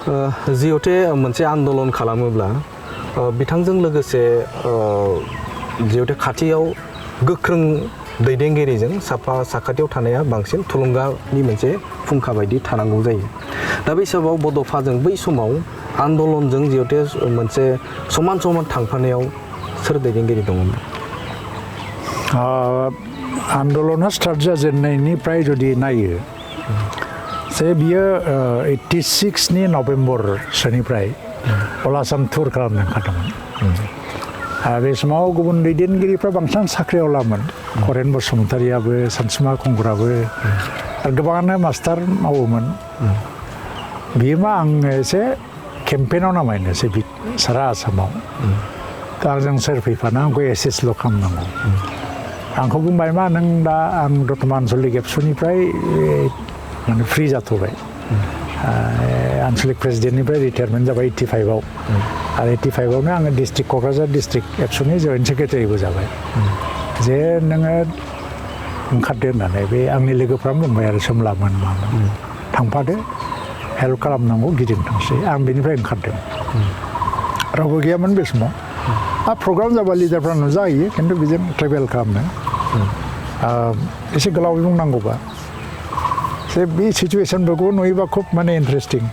जिहेते मोनसे आन्दलन खालामोब्ला बिथांजों लोगोसे जिहेते खाथियाव गोख्रों दैदेनगिरिजों साखाथियाव थानाया बांसिन थुलुंगानि मोनसे फुंखा बायदि थानांगौ जायो। दा बे हिसाबाव बड'फाजों बै समाव आन्दलनजों जिहेते मोनसे समान समान थांफानायाव सोर दैदेनगिरि दङमोन? आन्दलना स्टार्ट जाजेननायनिफ्राय जुदि नायो जे बियो 86 नि नभेम्बर सोनिफ्राय अलासाम टुर खालामनो ओंखारदोंमोन। बे समाव गुबुन दैदेनगिरिफ्रा बांसिन साख्रियावलामोन। करेन बसुमतारियाबो, सानसुमा खुंगुराबो आरो गोबाङानो मास्टार मावोमोन। बियो मा आङो एसे केम्पेइनाव नामायनोसै सारा आसामाव। दा आंजों सोर फैफानो आंखौ एसेसल' खालामनांगौ। आंखौ बुंबाय मा नों दा आं दतमा आन्चलिक एबसुनिफ्राय माने फ्रि जाथ'बाय। आन्चलिक प्रेसिडेन्टनिफ्राय रिटायारमेन्ट जाबाय 85आव आरो 85आवनो आङो डिस्ट्रिक्ट क'क्राझार डिस्ट्रिक्ट एबसुनि जइन्ट सेक्रेटारिबो जाबाय। जे नोङो ओंखारदो होननानै बे आंनि लोगोफ्रा बुंबाय आरो सोमलामोन मामोन थांफादो हेल्प खालामनांगौ गिदिंथोंसै। आं बेनिफ्राय ओंखारदों। रावबो गैयामोन बे समाव। प्रग्राम जाबा लिडारफ्रा नुजाहैयो खिन्थु बेजों ट्रेभेल खालामनो एसे गोलावै बुंनांगौबा जे बे सिचुवेसनफोरखौ नुयोबा खुब माने इन्टारेस्टिं।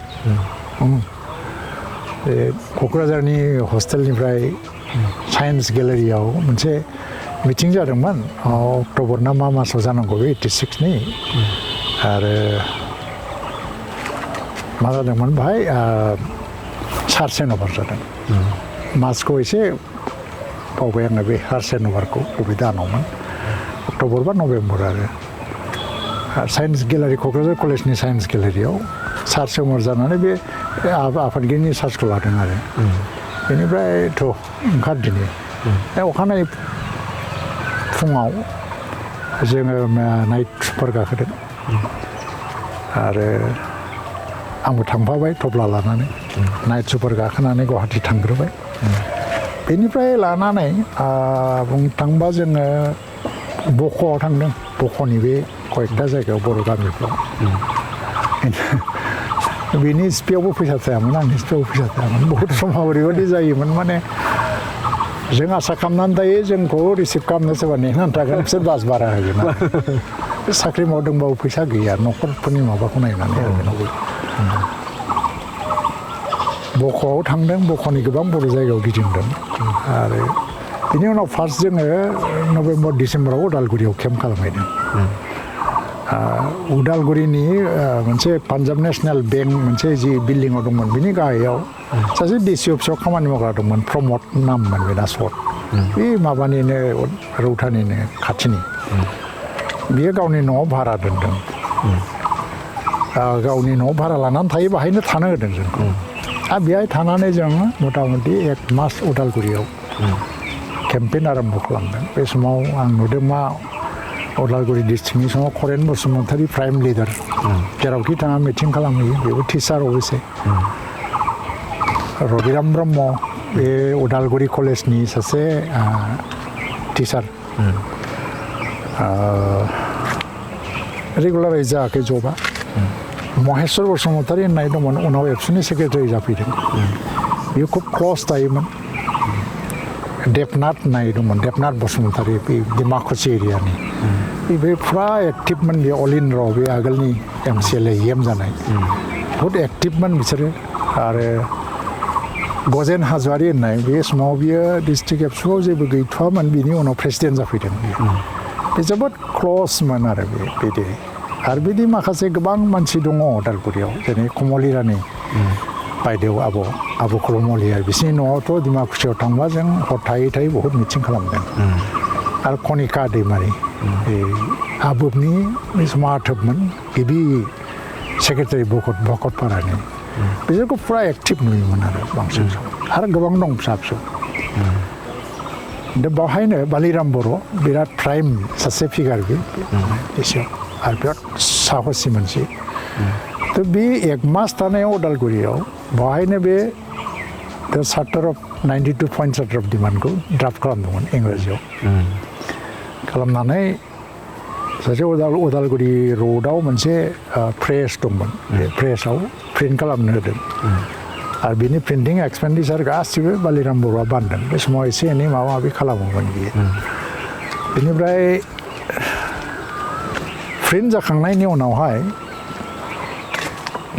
क'क्राझारनि हस्टेलनिफ्राय साइन्स गेलेरियाव मोनसे मिटिं जादोंमोन। अक्ट'बर ना मा मासाव जानांगौ बे 86नि। आरो मा जादोंमोन बाहाय सार्सेनभार जादों। मासखौ एसे बावबाय आङो बे सार्सेनभारखौ बबे दानावमोन, अक्ट'बर बा नभेम्बर। आरो साइन्स गेलारि क'क्राझार कलेजनि साइन्स गेलारियाव सार्सेनभार जानानै बे आफादगिरिनि चार्जखौ लादों आरो बेनिफ्रायथ' ओंखारदिनि अखानायै फुङाव जोङो नाइट सुपार गाखोदों आरो आंबो थांफाबाय थफ्ला लानानै नाइट सुपार गाखोनानै गुवाहाटि थांग्रोबाय। बेनिफ्राय लानानै बुंनो थांबा जोङो बक'आव थांदों। बक'नि बे कयेकथा जायगायाव बर' गामिफ्राव बेनि स्पेयावबो फैसा थायामोन, आंनि स्पेयावबो फैसा थायामोन। बहुद समाव ओरैबायदि जायोमोन माने जों आसा खालामनानै थायो जोंखौ रिसिभ खालामनो सोरबा नेनानै थागोन, बिसोर बास भारा होगोन आरो साख्रि मावदोंबाबो फैसा गैया न'खरफोरनि माबाखौ नायनानै होगोन। बक'आव थांदों, बक'नि गोबां बर' जायगायाव गिदिंदों। आरो बिनि उनाव फार्स्ट जोङो नभेम्बर डिसेम्बराव उदालगुरियाव केम्प खालामहैदों। उदालगुरिनि मोनसे पान्जाब नेसनेल बेंक मोनसे जि बिल्डिङाव दंमोन बिनि गाहायाव सासे डिसि अफिसाव खामानि मावग्रा दंमोन, प्रमद नाममोन बेना सर्ट। बे माबानिनो रौतानिनो खाथिनि। बियो गावनि न'आव भारा दोनदों। गावनि न'आव भारा लानानै थायो, बाहायनो थानो होदों जोंखौ। आरो बेहाय थानानै जों मथा मथि 1 मास उदालगुरियाव केम्पेइन आरम्भ खालामदों। बे समाव आं नुदों मा उदालगुरि डिस्ट्रिक्टनि समाव करेन बसुमतारि प्राइम लिडार, जेरावखि थाङा मिटिं खालामहैयो। बेबो टिचार अबयसे। रबिराम ब्रह्म बे उदालगुरि कलेजनि सासे टिचार, रेगुलाराइज जायाखै जबा। महेश्वर बसुमतारि होननाय दंमोन, उनाव एबसुनि सेक्रेटारि जाफैदों। बेयो खुब क्लस थायोमोन। देबनाथ होननाय दंमोन, देबनाथ बसुमतारि बे डिमाकुसि एरियानि। बे फुरा एक्टिभमोन बे अल इन र' बे आगोलनि MCLA EM जानाय। बहुद एक्टिभमोन बिसोरो। आरो गजेन हाज'वारि होननाय बे समाव बियो डिस्ट्रिक्ट एबसुआव जेबो गैथ'वामोन, बिनि उनाव प्रेसिडेन्ट जाफैदों। बे जोबोद क्लसमोन आरो बिदि। आरो बिदि माखासे गोबां मानसि दङ उदालगुरियाव, जेरै कमल इरानि बायदेव आब' कमल इरानि। बिसोरनि न'आवथ' डिमाकुसियाव थांबा जों हर थायै थायै बहुद मिटिं खालामदों। आरो कनिका दैमारि आबुबनि बे समाव आथोबमोन, गिबि सेक्रेटारि भकतपारानि। बिसोरखौ फुरा एक्टिभ नुयोमोन आरो बांसिन सम। आरो गोबां दं फिसा फिसौ। दा बावहायनो बालिराम बर' बिराद प्राइम सासे फिगार बे एसेयाव। आरो बिराद साहसि मोनसे। थ' बे 1 मास थानायाव उदालगुरियाव बावहायनो बे दा charter of 92 point charter of डिमान्डखौ ड्राफ्ट खालामदोंमोन इंराजियाव। खालामनानै सासे उदालगुरि रोडआव मोनसे प्रेस दंमोन बे प्रेसआव प्रिन्ट खालामनो होदों आरो बिनि प्रिन्टिं एक्सपेन्डिचार गासिबो बालिराम बर'आ बानदों बे समाव एसे एनै माबा माबि खालामोमोन बियो बेनिफ्राय प्रिन्ट जाखांनायनि उनावहाय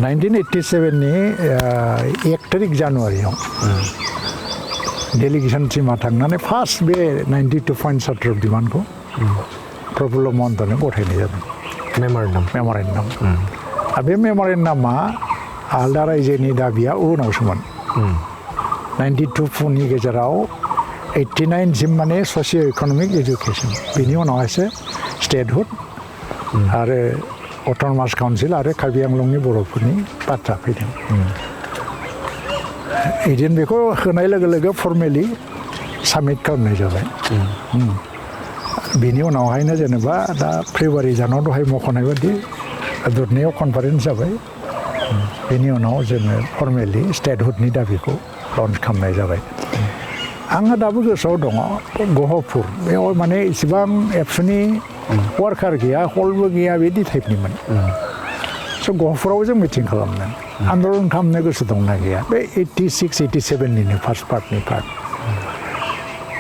1987 नि 1 तारिख जानुवारियाव डेलिगेसन टीमा थांनानै फार्स्ट बे 92.17 डिमान्डखौ प्रफुल्ल महन्तनो गथायनाय जादों मेम'रेन्डाम आरो बे मेम'रेन्डामा आलदा रायजोनि दाबिया उनावसोमोन 92 नि गेजेराव 89 सिम माने ससिय' इक'नमिक एजुकेसन बेनि उनावहायसो स्टेटहुड आरो अट'नमास काउन्सिल आरो कार्बि आंलंनि बर'फोरनि बाथ्रा फैदों इदिन बेखौ होनाय लोगो लोगो फर्मेलि साबमिट खालामनाय जाबाय बेनि उनावहायनो जेनेबा दा फेब्रुवारि दानाव दहाय मख'नाय बायदि दुधनैयाव कनफारेन्स जाबाय बेनि उनाव जोङो फर्मेलि स्टेटहुडनि दाबिखौ लन्च खालामनाय जाबाय आंहा दाबो गोसोआव दङ गहपुर बेयाव माने इसेबां एबसुनि वार्कार गैया हलबो गैया बिदि टाइपनिमोन स' गहपुराव जों मिटिं खालामदों आन्दलन खालामनो गोसो दंना गैया बे 86, 87 निनो फार्स्ट पार्टनि पार्ट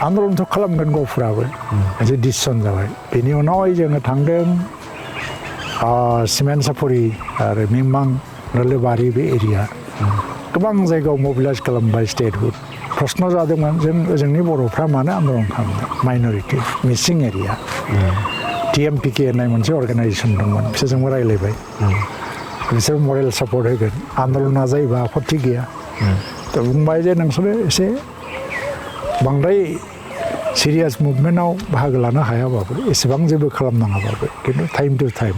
आन्दलनथ' खालामगोन गहपुराबो मोनसे डिसिसन जाबाय बेनि उनावहाय जोङो थांदों सिमेन्ट सापरि आरो मिमां नोलोबारि बे एरिया गोबां जायगायाव मबिलाइज खालामबाय स्टेटहुड प्रश्न जादोंमोन जोंनि बर'फ्रा मानो आन्दलन खालामदों माइन'रिटि मिसिं एरिया TMPK होननाय मोनसे अर्गानाइजेसन दंमोन बिसोरजोंबो रायज्लायबाय बिसोर मरेल सापर्ट होगोन आन्दलना जायोबा आपत्ति गैया थ' बुंबाय जे नोंसोरो एसे बांद्राय सिरियास मुभमेन्टआव बाहागो लानो हायाबाबो एसेबां जेबो खालामनाङाबाबो खिन्थु टाइम टु टाइम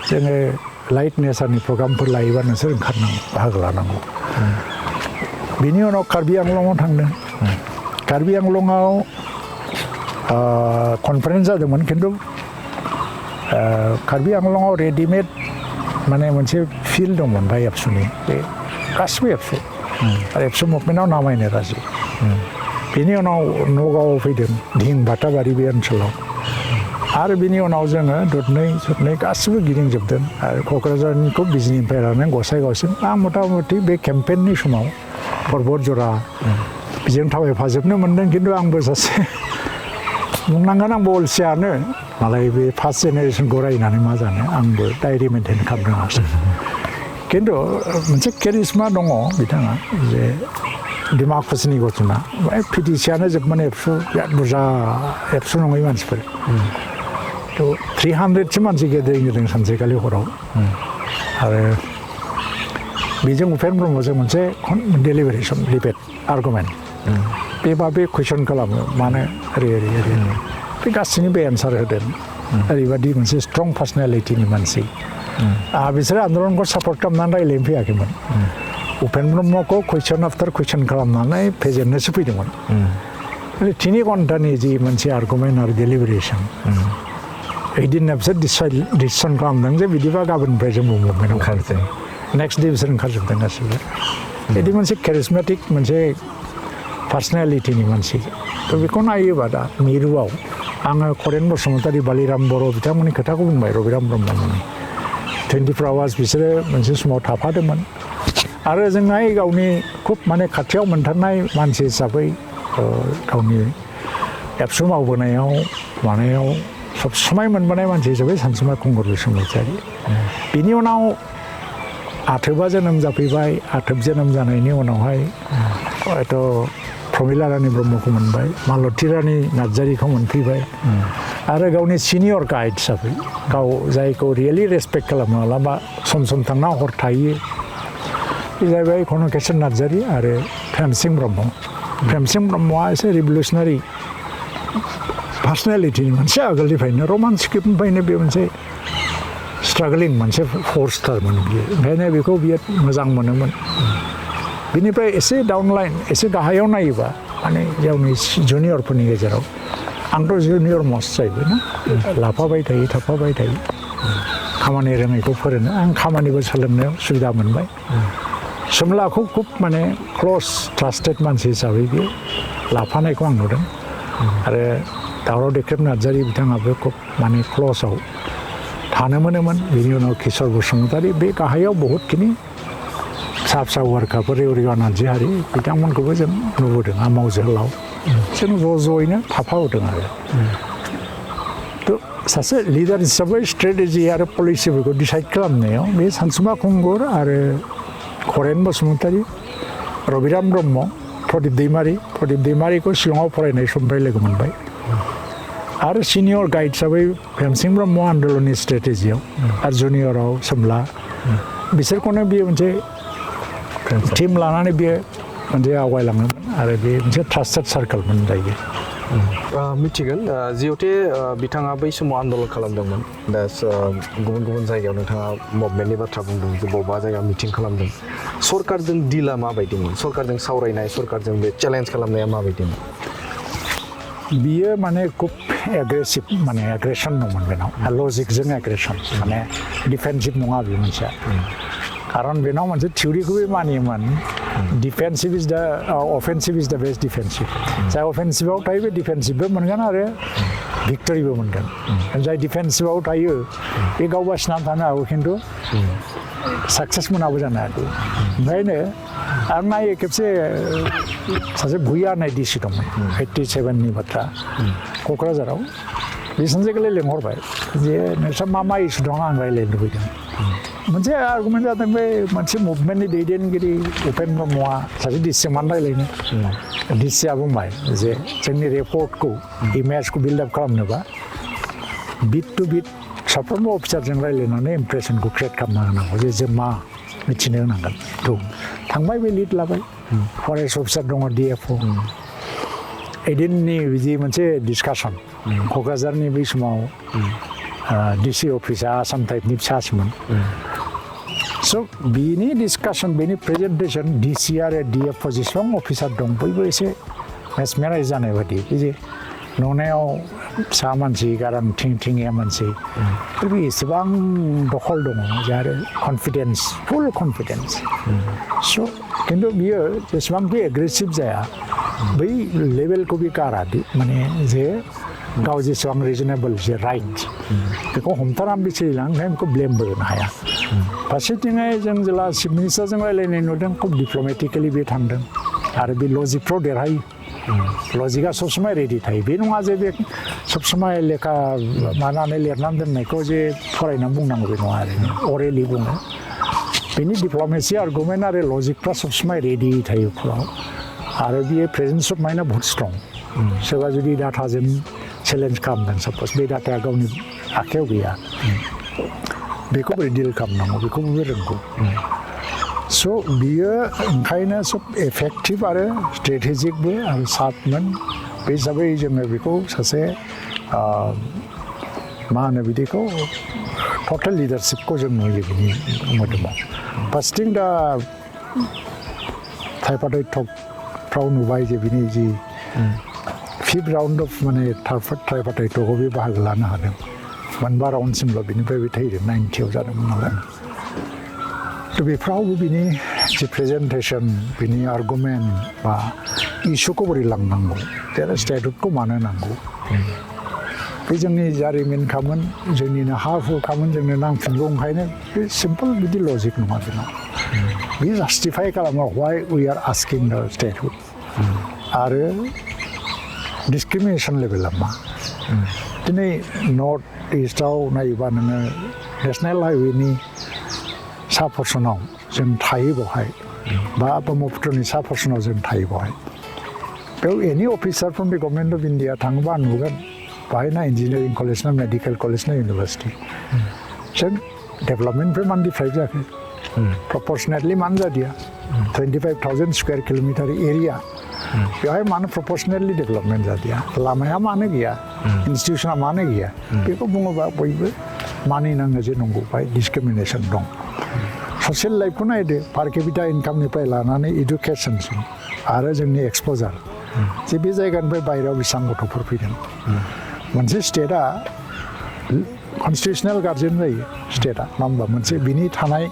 जोङो लाइट नेचारनि प्रग्रामफोर लायोबा नोंसोर ओंखारनांगौ बाहागो लानांगौ बिनि उनाव कार्बि आंलंआव थांदों कार्बि आंलंआव कनफारेन्स जादोंमोन खिन्थु कार्बि आंलंआव रेडिमेड माने मोनसे फिल्ड दंमोन बाय एबसुनि बे गासिबो एबसु आरो एबसु मुभमेन्टआव नामायनो राजि बेनि उनाव नगावआव फैदों दिहिं बाटाबारि बे ओनसोलाव आरो बिनि उनाव जोङो दुधनै गासिबो गिदिंजोबदों आरो क'क्राझारनिखौ बिजनिनिफ्राय लानानै गसाइगावसिम आं मथा मथि बे केम्पेइननि समाव पर्बत जरा बिजों थाबायफाजोबनो मोन्दों खिन्थु आंबो सासे बुंनांगोन आंबो अलसियानो मालाय बे फार्स्ट जेनेरेसनखौ रायनानै मा जानो आंबो डायरि मेनटेन खालामदों खिन्थु मोनसे केरिसमा दङ बिथाङा जे डेम'क्रेसिनि गथना पिटिसियानो जोबमोन एबसु बिराद बुरजा एबसु नङै मानसिफोर थ' 300सो मानसि गेदेरिं जादों सानसेखालि हराव आरो बेजों उपेन ब्रह्मजों मोनसे डेलिभारेसन डिबेट आर्गुमेन्ट बेबा बे कुइसन खालामो मानो ओरै बे गासैनिबो एन्सार होदों ओरैबादि मोनसे स्ट्रं पार्सनेलिटिनि मानसि बिसोरो आन्दलनखौ सापर्ट खालामनानै रायज्लायनो फैयाखैमोन उपेन ब्रह्मखौ कुइसन आफ्टार कुइसन खालामनानै फेजेननोसो फैदोंमोन 3 घन्टानि जि मोनसे आर्गुमेन्ट आरो डेलिभारेसन ओइदिननो बिसोर डिसिसन खालामदों जे बिदिबा गाबोननिफ्राय जों मुभमेन्टआव ओंखारसै नेक्स्ट डे बिसोर ओंखारजोबदों गासिबो बिदि मोनसे केरिसमेटिक मोनसे पार्सनेलिटिनि मानसि थ' बेखौ नायोबा दा मिरुआव आङो करेन बसुमतारी बालिराम बर' बिथांमोननि खोथाखौ बुंबाय रबिराम ब्रह्ममोननि 24 आवार्स बिसोरो मोनसे समाव थाफादोंमोन आरो जोंहाय गावनि खुब माने खाथियाव मोनथारनाय मानसि हिसाबै गावनि एबसु मावबोनायाव मानायाव सब समाय मोनबोनाय मानसि हिसाबै सानसुमा खुंगुर बसुमतारी बिनि उनाव आथोबा जोनोम जाफैबाय आथोब जोनोम जानायनि उनावहाय हयथ' प्रमिला रानी ब्रह्मखौ मोनबाय मालती रानी नार्जारिखौ मोनफैबाय आरो गावनि सिनियर गाइड हिसाबै गाव जायखौ रियेलि रेसपेक्ट खालामो मालाबा सम सम थांना हर थायो बे जाहैबाय कनकेसन नार्जारि आरो प्रेमसिं ब्रह्मआ एसे रिभलिउसनारि पार्सनेलिटिनि मोनसे आगोलनिफ्रायनो रमान स्क्रिप्टनिफ्रायनो बे मोनसे स्ट्रागलिं मोनसे फर्सथारमोन बियो ओंखायनो बेखौ बियो मोजां मोनोमोन बिनिफ्राय एसे डाउनलाइन एसे गाहायाव नायोबा माने गावनि जुनियरफोरनि गेजेराव आंथ' जुनियर मस्ट जाहैबाय ना लाफाबाय थायो थाफाबाय थायो खामानि रोङैखौ फोरोङो आं खामानिबो सोलोंनायाव सुबिदा मोनबाय सोमलाखौ खुब माने क्लस ट्रास्टेड मानसि हिसाबै बे लाफानायखौ आं नुदों आरो दावराव देख्रेब नार्जारि बिथाङाबो खुब माने क्लसआव थानो मोनोमोन बेनि उनाव किशोर बसुमतारी बे गाहायाव बहुतखिनि फिसा फिसा वार्कारफोर रेवरिया नार्जिहारि बिथांमोनखौबो जों नुबोदों आमाव जोहोलाव जों ज'यैनो थाफाबोदों आरो सासे लिडार हिसाबै स्ट्रेटेजि आरो पलिसिफोरखौ डिसाइड खालामनायाव बे सानसुमा खुंगुर आरो खरेन बसुमतारी रबिराम ब्रह्म प्रदीप दैमारिखौ शिलंआव फरायनाय समनिफ्राय लोगो मोनबाय आरो सिनियर गाइड हिसाबै प्रेमसिं ब्रह्म आन्दलननि स्ट्रेटेजियाव आरो जुनियराव सोमला बिसोरखौनो बेयो मोनसे टिम लानानै बेयो मोनसे आवगायलाङोमोन आरो बे मोनसे ट्रास्टेड सार्कोलमोन दायो मिथिगोन जिहेथे बिथाङा बै समाव आन्दलन खालामदोंमोन दा गुबुन गुबुन जायगायाव नोंथाङा मुभमेन्टनि बाथ्रा बुंदों जे बबेबा जायगायाव मिटिं खालामदों सरकारजों डिला माबायदिमोन सरकारजों सावरायनाय सरकारजों बे चेलेन्ज खालामनाया माबायदिमोन बियो माने खुब एग्रेसिभ माने एग्रेसन दंमोन बेनाव लजिकजों एग्रेसन माने डिफेन्सिभ नङा बे मोनसेया खारन बेनाव मोनसे थिउरिखौबो मानियोमोन डिफेन्सिभ इज द अफेन्सिभ इज द बेस्ट डिफेन्सिभ जाय अफेन्सिभआव थायो बे डिफेन्सिभबो मोनगोन आरो भिक्टरिबो मोनगोन जाय डिफेन्सिभआव थायो बे गाव बासिनानै थानो हागौ खिन्थु साक्सेस मोनाबो जानो हागौ ओंखायनो आरो नायो खेबसे सासे भुइया होननाय डिसि दंमोन 87नि बाथ्रा क'क्राझाराव बे सानसेखालि लेंहरबाय जे नोंस्रा मा इसु दं आं रायज्लायनो लुबैदों मोनसे आर्गुमेन्ट जादों बे मोनसे मुभमेन्टनि दैदेनगिरि उपेन ब्रह्मआ सासे डिसिजों मानो रायज्लायनो डिसिआ बुंबाय जे जोंनि रिपर्टखौ इमेजखौ बिल्डआप खालामनोबा बिट टु बिट साफ्रोमबो अफिसारजों रायज्लायनानै इमप्रेसनखौ क्रियेट खालामना होनांगौ जे जों मा मिथिनो होनांगोन थांबाय बे लिड लाबाय फरेस्ट अफिसार दङ डिएफअ एदिननि बिदि मोनसे डिसकासन क'क्राझारनि बै समाव डिसि अफिसा आसाम टाइपनि फिसासोमोन स' बिनि डिसकासन बेनि प्रेजेन्टेसन डिसि आरो डिएफअ जेसेबां अफिसार दं बयबो एसे मेसमेराइज जानाय बादि बे नुनायाव फिसा मानसि गारां थिं थिंया मानसि बे एसेबां दखल दङ जे आरो कनफिडेन्स फुल कनफिडेन्स स' खिन्थु बियो जेसेबांखि एग्रेसिभ जाया बै लेभेलखौ बे गारा माने जे गाव जेसेबां रिजनेबल जे राइट बेखौ हमथानानै सोलिलाङो ओंखायनो बेखौ ब्लेमबो होनो हाया फारसेथिंहाय जों जेला चिफ मिनिस्टारजों रायज्लायनाय नुदों खुब डिप्ल'मेटिकेलि बे थांदों आरो बे लजिकफ्राव देरहायो लजिकआ सबसमाय रेडि थायो बे नङा जे बे सबसमाय लेखा मानानै लिरनानै दोननायखौ जे फरायनानै बुंनांगौ बे नङा आरो अरेलि बुङो बेनि डिप्ल'मेसि आर्गुमेन्ट आरो लजिकफ्रा सबसमाय रेडि थायो फुराव आरो बियो प्रेजेन्स अफ माइन्डआ बहुत स्ट्रं सोरबा जुदि डाटाजों चेलेन्ज खालामदों साप'ज बे डाटाया गावनि आखायाव गैया बेखौ बोरै डिल खालामनांगौ बेखौबो रोंगौ स' बियो ओंखायनो सब एफेक्टिभ आरो स्ट्रेटेजिकबो आरो सार्पमोन बे हिसाबै जोङो बेखौ सासे मा होनो बिदिखौ टटेल लिडारशिपखौ जों नुयो बिनि मोदोमाव फार्स्टिं दा थाइपाथाय टकफ्राव नुबाय जे बिनि जि फिफ्थ राउन्ड अफ माने ट्राइपाथाय टकआव बे बाहागो लानो हादों मोनबा राउन्डसिमल' बिनिफ्राय बे थैदों 90आव जादोंमोन नालाय थ' बेफ्रावबो बिनि जि प्रेजेन्टेसन बिनि आर्गुमेन्ट बा इस्युखौ बोरै लांनांगौ जेरै स्टेटहुडखौ मानो नांगौ बे जोंनि जारिमिनखामोन जोंनिनो हा हुखामोन जोंनो नांफिनगौ ओंखायनो बे सिम्पोल बिदि लजिक नङा बेनाव बे जास्टिफाइ खालामो वाइ वी आर आस्किं द स्टेटहुड आरो डिसक्रिमिनेसन लेभेला मा दिनै नर्थ इस्टआव नायोबा नोङो नेसनेल हाइवेनि सा पर्सनाव जों थायो बेवहाय बा ब्रह्मपुत्रनि सा पर्सनाव जों थायो बेवहाय बेयाव एनि officer from the government of India थाङोबा नुगोन बाहाय ना इन्जिनियारिं कलेज ना मेडिकेल कलेज ना इउनिभार्सिटि जों डेभेलपमेन्टनिफ्राय मानो डिफ्राइभ जायाखै प्रपर्सनेटलि मानो जादिया 25,000 स्कुवेर किल'मिटार एरिया बेवहाय मानो प्रपर्सनेटलि डेभेलपमेन्ट जादिया लामाया मानो गैया इन्स्टिटिउसना मानो गैया बेखौ बुङोबा बयबो मानिनाङो जे नंगौ बाहाय डिसक्रिमिनेसन दं ससियेल लाइफखौ नायदो पार केपिटा इनकामनिफ्राय लानानै इडुकेसनसिम आरो जोंनि एक्सप'जार जे बे जायगानिफ्राय बाहेरायाव बेसेबां गथ'फोर फैदों मोनसे स्टेटआ कनस्टिटिउसनेल गार्जेन जायो स्टेटआ नङा होमबा मोनसे बिनि थानाय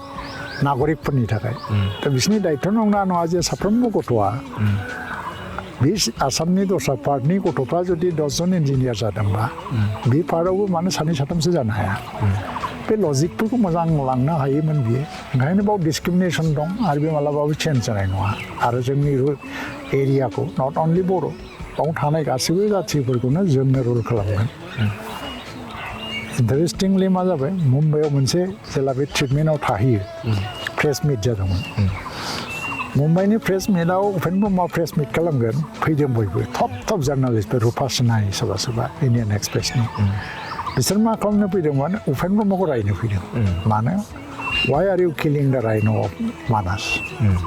नागरिकफोरनि थाखाय दा बिसोरनि दायित्व नंना नङा जे साफ्रोमबो गथ'आ बे आसामनि दस्रा पार्टनि गथ'फ्रा जुदि 10 जन इन्जिनियार जादोंबा बे पार्टआवबो मानो 2-3 जानो हाया बे लजिकफोरखौ मोजां लांनो हायोमोन बियो ओंखायनो बाव डिसक्रिमिनेसन दं आरो बे मालाबाबो चेन्ज जानाय नङा आरो जोंनि एरियाखौ नट अनलि बर' बाव थानाय गासैबो जाथिफोरखौनो जोंनो रुल खालामगोन इन्टारेस्टिंलि मा जाबाय मुम्बाइआव मोनसे जेला बे ट्रिटमेन्टआव थाहैयो प्रेस मिट जादोंमोन मुम्बाइनि प्रेस मिटआव उपेन ब्रह्मआ प्रेस मिट खालामगोन फैदों बयबो टप जार्नालिस्टफोर रुपासनाय सोरबा सोरबा इन्डियान एक्सप्रेसनि बिसोर मा खालामनो फैदोंमोन उपेन ब्रह्मखौ रायनो फैदों मानो वाइ आर इउ किलिं द राइन' अफ मानास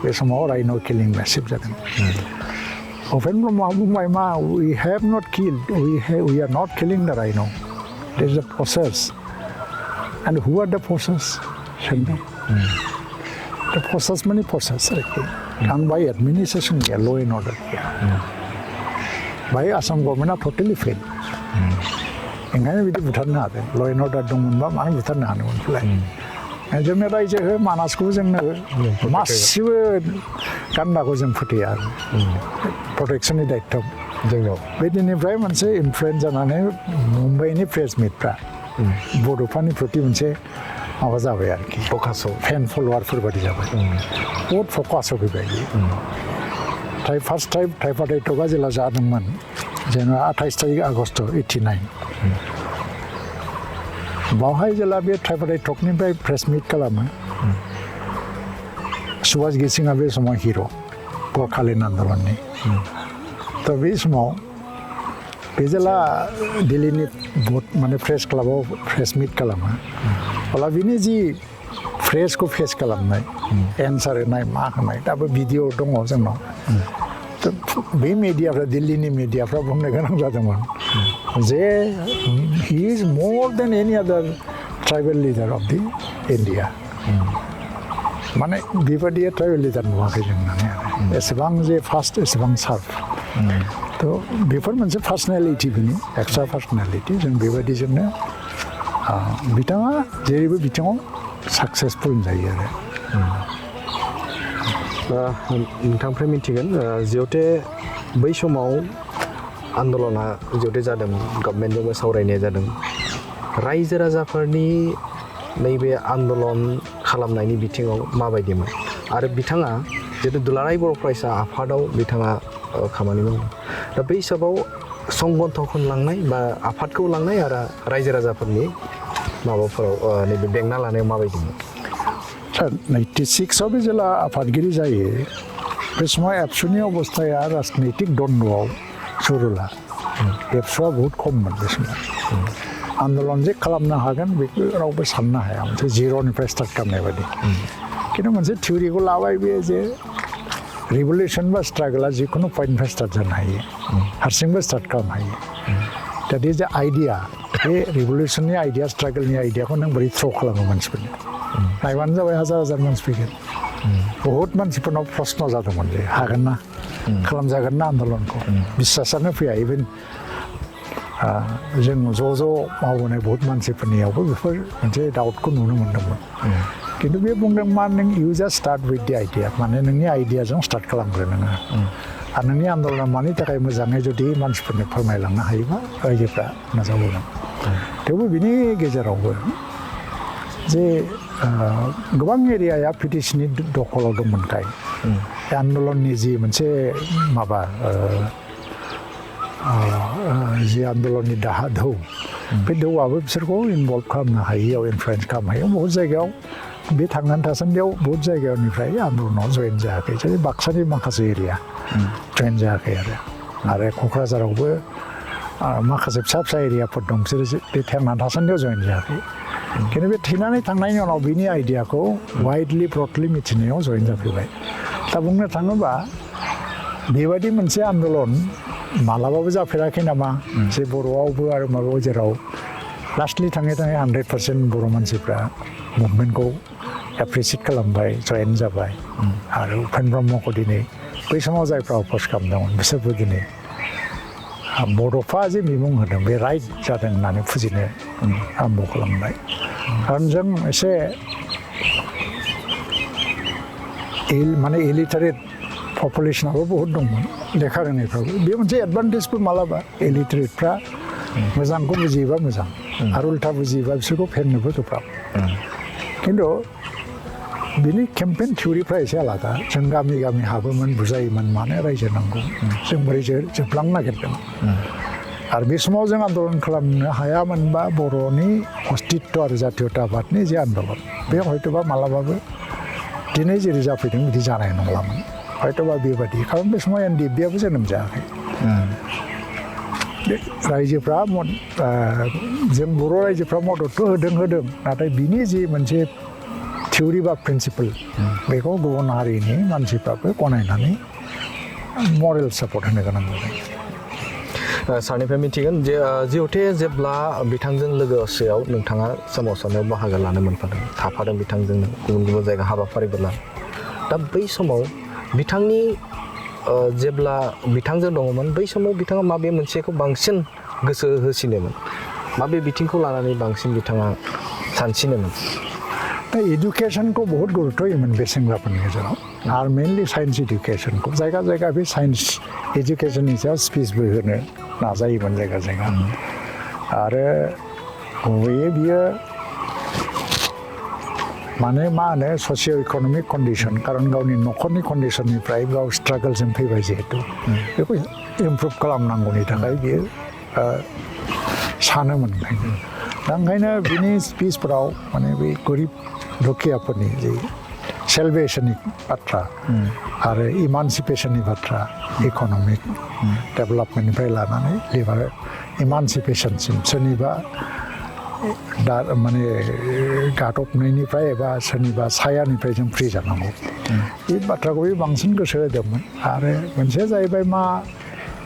बे समाव राइन' किलिं मेसिभ जादों उपेन ब्रह्मआ बुंबाय मा we have not killed we are not killing the rhino' there is a process and who are द प्रसेस सोंदों द प्रसेस माने प्रसेस आरोखि आं बाय एडमिनिस्ट्रेसन गैया ल' एन्ड अर्डार गैया बाय आसाम गभर्नमेन्टआ टटेलि फेल ओंखायनो बिदि बुथारनो हादों ल' एन्ड अर्डार दंमोनबा मानो बुथारनो हादोंमोन फैलाय जोंनो रायजो हो मानासखौबो जोंनो मासेबो गान्दाखौ जों फोथैया आरो प्रटेक्सननि दायित्व जोंनाव बे दिननिफ्राय मोनसे इनफ्लुयेन्स जानानै मुम्बाइनि प्रेस मिटफ्रा बड'फानि प्रति मोनसे माबा जाबाय आरोखि फकासाव फेन फल'वारफोर बादि जाबाय बहुद फकासाव फैबाय फार्स्ट टाइम टाइफाइडआ जेला जादोंमोन जेनेबा 28 तारिख आगस्ट 89 बावहाय जेला बे टाइफाइडनिफ्राय प्रेस मिट खालामो सुभाष गिसिङा बे समाव हिर' गरखालिन आन्दलननि त' बे समाव बे जेला दिल्लीनि माने प्रेस क्लाबाव प्रेस मिट खालामो अब्ला बिनि जि प्रेसखौ फेस खालामनाय एन्सार होनाय मा होनाय दाबो भिडिअ दङ जोंनाव बे मिडियाफ्रा दिल्लीनि मिडियाफ्रा बुंनो गोनां जादोंमोन जे he is more than any other tribal leader of the India माने बेबायदि ट्राइबेल लिडार नुवाखै जों होननानै आरो एसेबां जे फास्ट एसेबां सार्फ थ' बेफोर मोनसे पार्सनेलिटि बिनि एक्सट्रा पार्सनेलिटि जों बेबायदिजोंनो बिथाङा जेरैबो बिथिङाव साक्सेसफुल जायो आरो नोंथांनिफ्राय मिथिगोन जिहेथे बै समाव आन्दलना जिहेथे जादों गभर्नमेन्टजोंबो सावरायनाय जादों रायजो राजाफोरनि नैबे आन्दलन खालामनायनि बिथिङाव माबायदिमोन आरो बिथाङा जिहेतु दुलाराय बर' फरायसा आफादाव बिथाङा खामानि मावदों दा बै हिसाबाव संगठनखौ लांनाय बा आफादखौ लांनाय आरो रायजो राजाफोरनि माबाफोराव नैबे बेंना लानायाव माबायदिमोन 96 बे जेला आफादगिरि जायो बे समाव एबसुनि अबस्थाया राजनैतिक द्वन्द्वआव सुरुला एबसुआ बहुत खममोन बे समाव आन्दलन जे खालामनो हागोन बेखौ रावबो साननो हाया मोनसे जिर'निफ्राय स्टार्ट खालामनाय बायदि खिन्थु मोनसे थिउरिखौ लाबाय बे जे रिभलिउसन बा स्ट्रागोला जिखुनु पइन्टनिफ्राय स्टार्ट जानो हायो हारसिंबो स्टार्ट खालामनो हायो दा बे जे आइडिया बे रिभलिउसननि आइडिया स्ट्रागोलनि आइडियाखौ नों बोरै थ्र' खालामो मानसिफोरनो नायबानो जाबाय हाजार मानसि फैगोन बहुत मानसिफोरनाव प्रश्न जादोंमोन जे हागोन ना खालामजागोन ना आन्दलनखौ बिश्वासानो फैया इभेन जों ज' मावबोनाय बहुत मानसिफोरनियावबो बेफोर मोनसे डाउटखौ नुनो मोन्दोंमोन खिन्थु बे बुंदों मा नों इउ just start with the idea माने नोंनि आइडियाजों स्टार्ट खालामग्रो नोङो आरो नोंनि आन्दलना मानि थाखाय मोजाङै जुदि मानसिफोरनो फोरमायलांनो हायोबा रायजोफ्रा नाजावगोन थेवबो बिनि गेजेरावबो जे गोबां एरियाया पिटिसननि दखलाव दंमोनखाय आन्दलननि जि मोनसे माबा जि आन्दलननि दाहा धौ बे धौआबो बिसोरखौ इनभल्भ खालामनो हायियाव इनफ्लुयेन्स खालामनो हायियाव बहुत जायगायाव बे थांनानै थासान्दियाव बहुत जायगानिफ्राय आन्दलनाव जयेन जायाखै जेरै बाक्सानि माखासे एरिया जयेन जायाखै आरो क'क्राझारावबो माखासे फिसा एरियाफोर दं बिसोरो बे थांनानै थासान्दियाव जयेन जायाखै खिन्थु बे थैनानै थांनायनि उनाव बिनि आइडियाखौ वाइडलि ब्रडलि मिथिनायाव जयेन जाफैबाय दा बुंनो थाङोबा बेबायदि मोनसे आन्दलन मालाबाबो जाफेराखै नामा जे बर'आवबो आरो माबायाव जेराव लास्टलि थाङै 100% बर' मानसिफ्रा मुभमेन्टखौ एप्रिसियेट खालामबाय जयेन जाबाय आरो उपेन ब्रह्मखौ दिनै बै समाव जायफ्रा अप'ज खालामदोंमोन बिसोरबो दिनै बड'फा जे बिमुं होदों बे राइट जादों होननानै फुजिनो आरम्भ खालामबाय खारन जों एसे माने इलिटारेट पपुलेसनाबो बहुत दंमोन लेखा रोङैफ्राबो बे मोनसे एडभान्टेजबो मालाबा इलिटारेटफ्रा मोजांखौ बुजियोबा मोजां आरो उल्था बुजियोबा बिसोरखौ फेरनोबो गोब्राब खिन्थु बिनि केम्पेइन थिउरिफ्रा एसे आलादा जों गामि गामि हाबोमोन बुजायोमोन मानो रायजो नांगौ जों बोरै जोबलांनो नागिरदों आरो बे समाव जों आन्दलन खालामनो हायामोनबा बर'नि अस्तित्व आरो जातीयताबादनि जे आन्दलन बे हयतोबा मालाबाबो दिनै जेरै जाफैदों बिदि जानाय नंलामोन हयतोबा बेबादि खारन बे समाव एनडिएफबिआबो जोनोम जायाखै रायजोफ्रा जों बर' रायजोफ्रा मददथ' होदों नाथाय बिनि जि मोनसे थिउरि बा प्रिन्सिपल बेखौ गुबुन हारिनि मानसिफ्राबो गनायनानै मरेल सापर्ट होनो गोनां जादों सारनिफ्राय मिथिगोन जे जिहेथु जेब्ला बिथांजों लोगोसेयाव नोंथाङा सोमावसारनायाव बाहागो लानो मोनफादों थाफादों बिथांजोंनो गुबुन गुबुन जायगा हाबाफारिबो लादों दा बै समाव बिथांनि जेब्ला बिथांजों दङमोन बै समाव बिथाङा माबे मोनसेखौ बांसिन गोसो होसिनोमोन माबे बिथिंखौ लानानै बांसिन बिथाङा सानसिनोमोन दा इडुकेसनखौ बहुत गुरुत्व होयोमोन बे सेंग्राफोरनि गेजेराव आरो मेनलि साइन्स इडुकेसनखौ जायगा जायगा बे साइन्स इडुकेसननि सायाव स्पिचबो होनो नाजायोमोन जायगा जायगा आरो गुबैयै बियो माने मा होनो ससिय' इक'नमिक कन्डिसन खारन गावनि न'खरनि कन्डिसननिफ्राय गाव स्ट्रागोलजों फैबाय जिहेतु बेखौ इमप्रुभ खालामनांगौनि थाखाय बियो सानोमोन दा ओंखायनो बिनि स्पिचफोराव माने बे गोरिब दुखियाफोरनि जे सेलभेसननि बाथ्रा आरो इमानसिपेसननि बाथ्रा इक'नमिक डेभेलपमेन्टनिफ्राय लानानै लिभार इमानसिपेसनसिम सोरनिबा दा माने गादबनायनिफ्राय एबा सोरनिबा सायानिफ्राय जों फ्रि जानांगौ बे बाथ्राखौ बे बांसिन गोसो होदोंमोन आरो मोनसेया जाहैबाय मा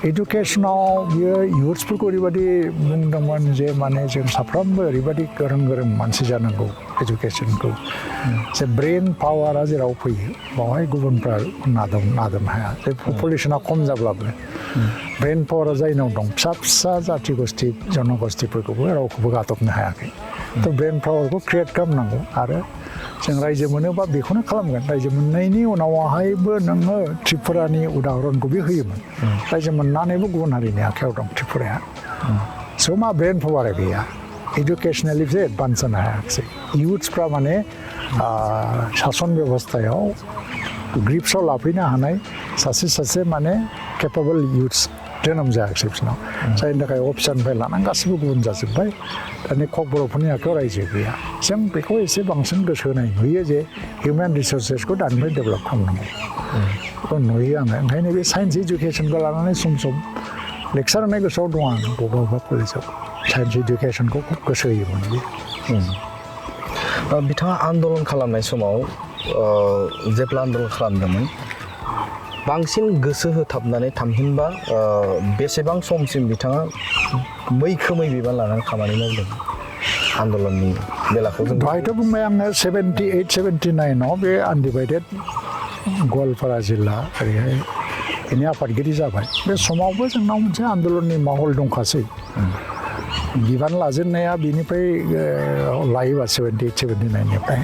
इडुकेसनाव बियो इयुथ्सफोरखौ ओरैबायदि बुंदोंमोन जे माने जों साफ्रोमबो ओरैबायदि गोरों मानसि जानांगौ इडुकेसनखौ जे ब्रेन पावारा जेराव फैयो बावहाय गुबुनफ्रा नादम हाया जे पपुलेसना खम जाब्लाबो ब्रेन पावारा जायनाव दं फिसा फिसा जाथि गस्थि जनगस्थिफोरखौबो रावखौबो गादबनो हायाखै थ' ब्रेन पावारखौ क्रियेट खालामनांगौ आरो जों रायजो मोनोबा बेखौनो खालामगोन रायजो मोननायनि उनावहायबो नोङो त्रिपुरानि उदाहरनखौ बे होयोमोन रायजो मोननानैबो गुबुन हारिनि आखायाव दं त्रिपुराया स' मा ब्रेन पावारा गैया इडुकेसनेलि बिसोर एडभान्स जानो हायाखिसै इयुथ्सफ्रा माने सासन बेबस्थायाव ग्रिप्सआव लाफैनो हानाय सासे माने केपेबल इयुथ्स जोनोम जायाखिसै बिसोरनाव जायनि थाखाय अफिसारनिफ्राय लानानै गासैबो गुबुन जाजोब्बाय दानि कक बर'फोरनि आखायाव रायजो गैया जों बेखौ एसे बांसिन गोसो होनाय नुयो जे हिउमेन रिसर्सेसखौ दानिफ्राय डेभेलप खालामनांगौ बेखौ नुयो आङो ओंखायनो बे साइन्स इडुकेसनखौ लानानै सम लेक्सार होनाय गोसोआव दं आं बबेबा कलेजाव साइन्स इडुकेसनखौ खुब गोसो होयोमोन बिथाङा आन्दलन खालामनाय समाव जेब्ला आन्दलन खालामदोंमोन बांसिन गोसो होथाबनानै थामहिनबा बेसेबां समसिम बिथाङा मैखोमै बिबान लानानै खामानि मावदों आन्दलननि बेलाखौ जों दहायथ' बुंबाय आङो 78-79 बे आनडिभाइडेड गवालपारा जिल्ला ओरैहाय बेनि आफादगिरि जाबाय बे समावबो जोंनाव मोनसे आन्दलननि माहल दंखासै बिबान लाजेननाया बिनिफ्राय लायोबा 78-79निफ्राय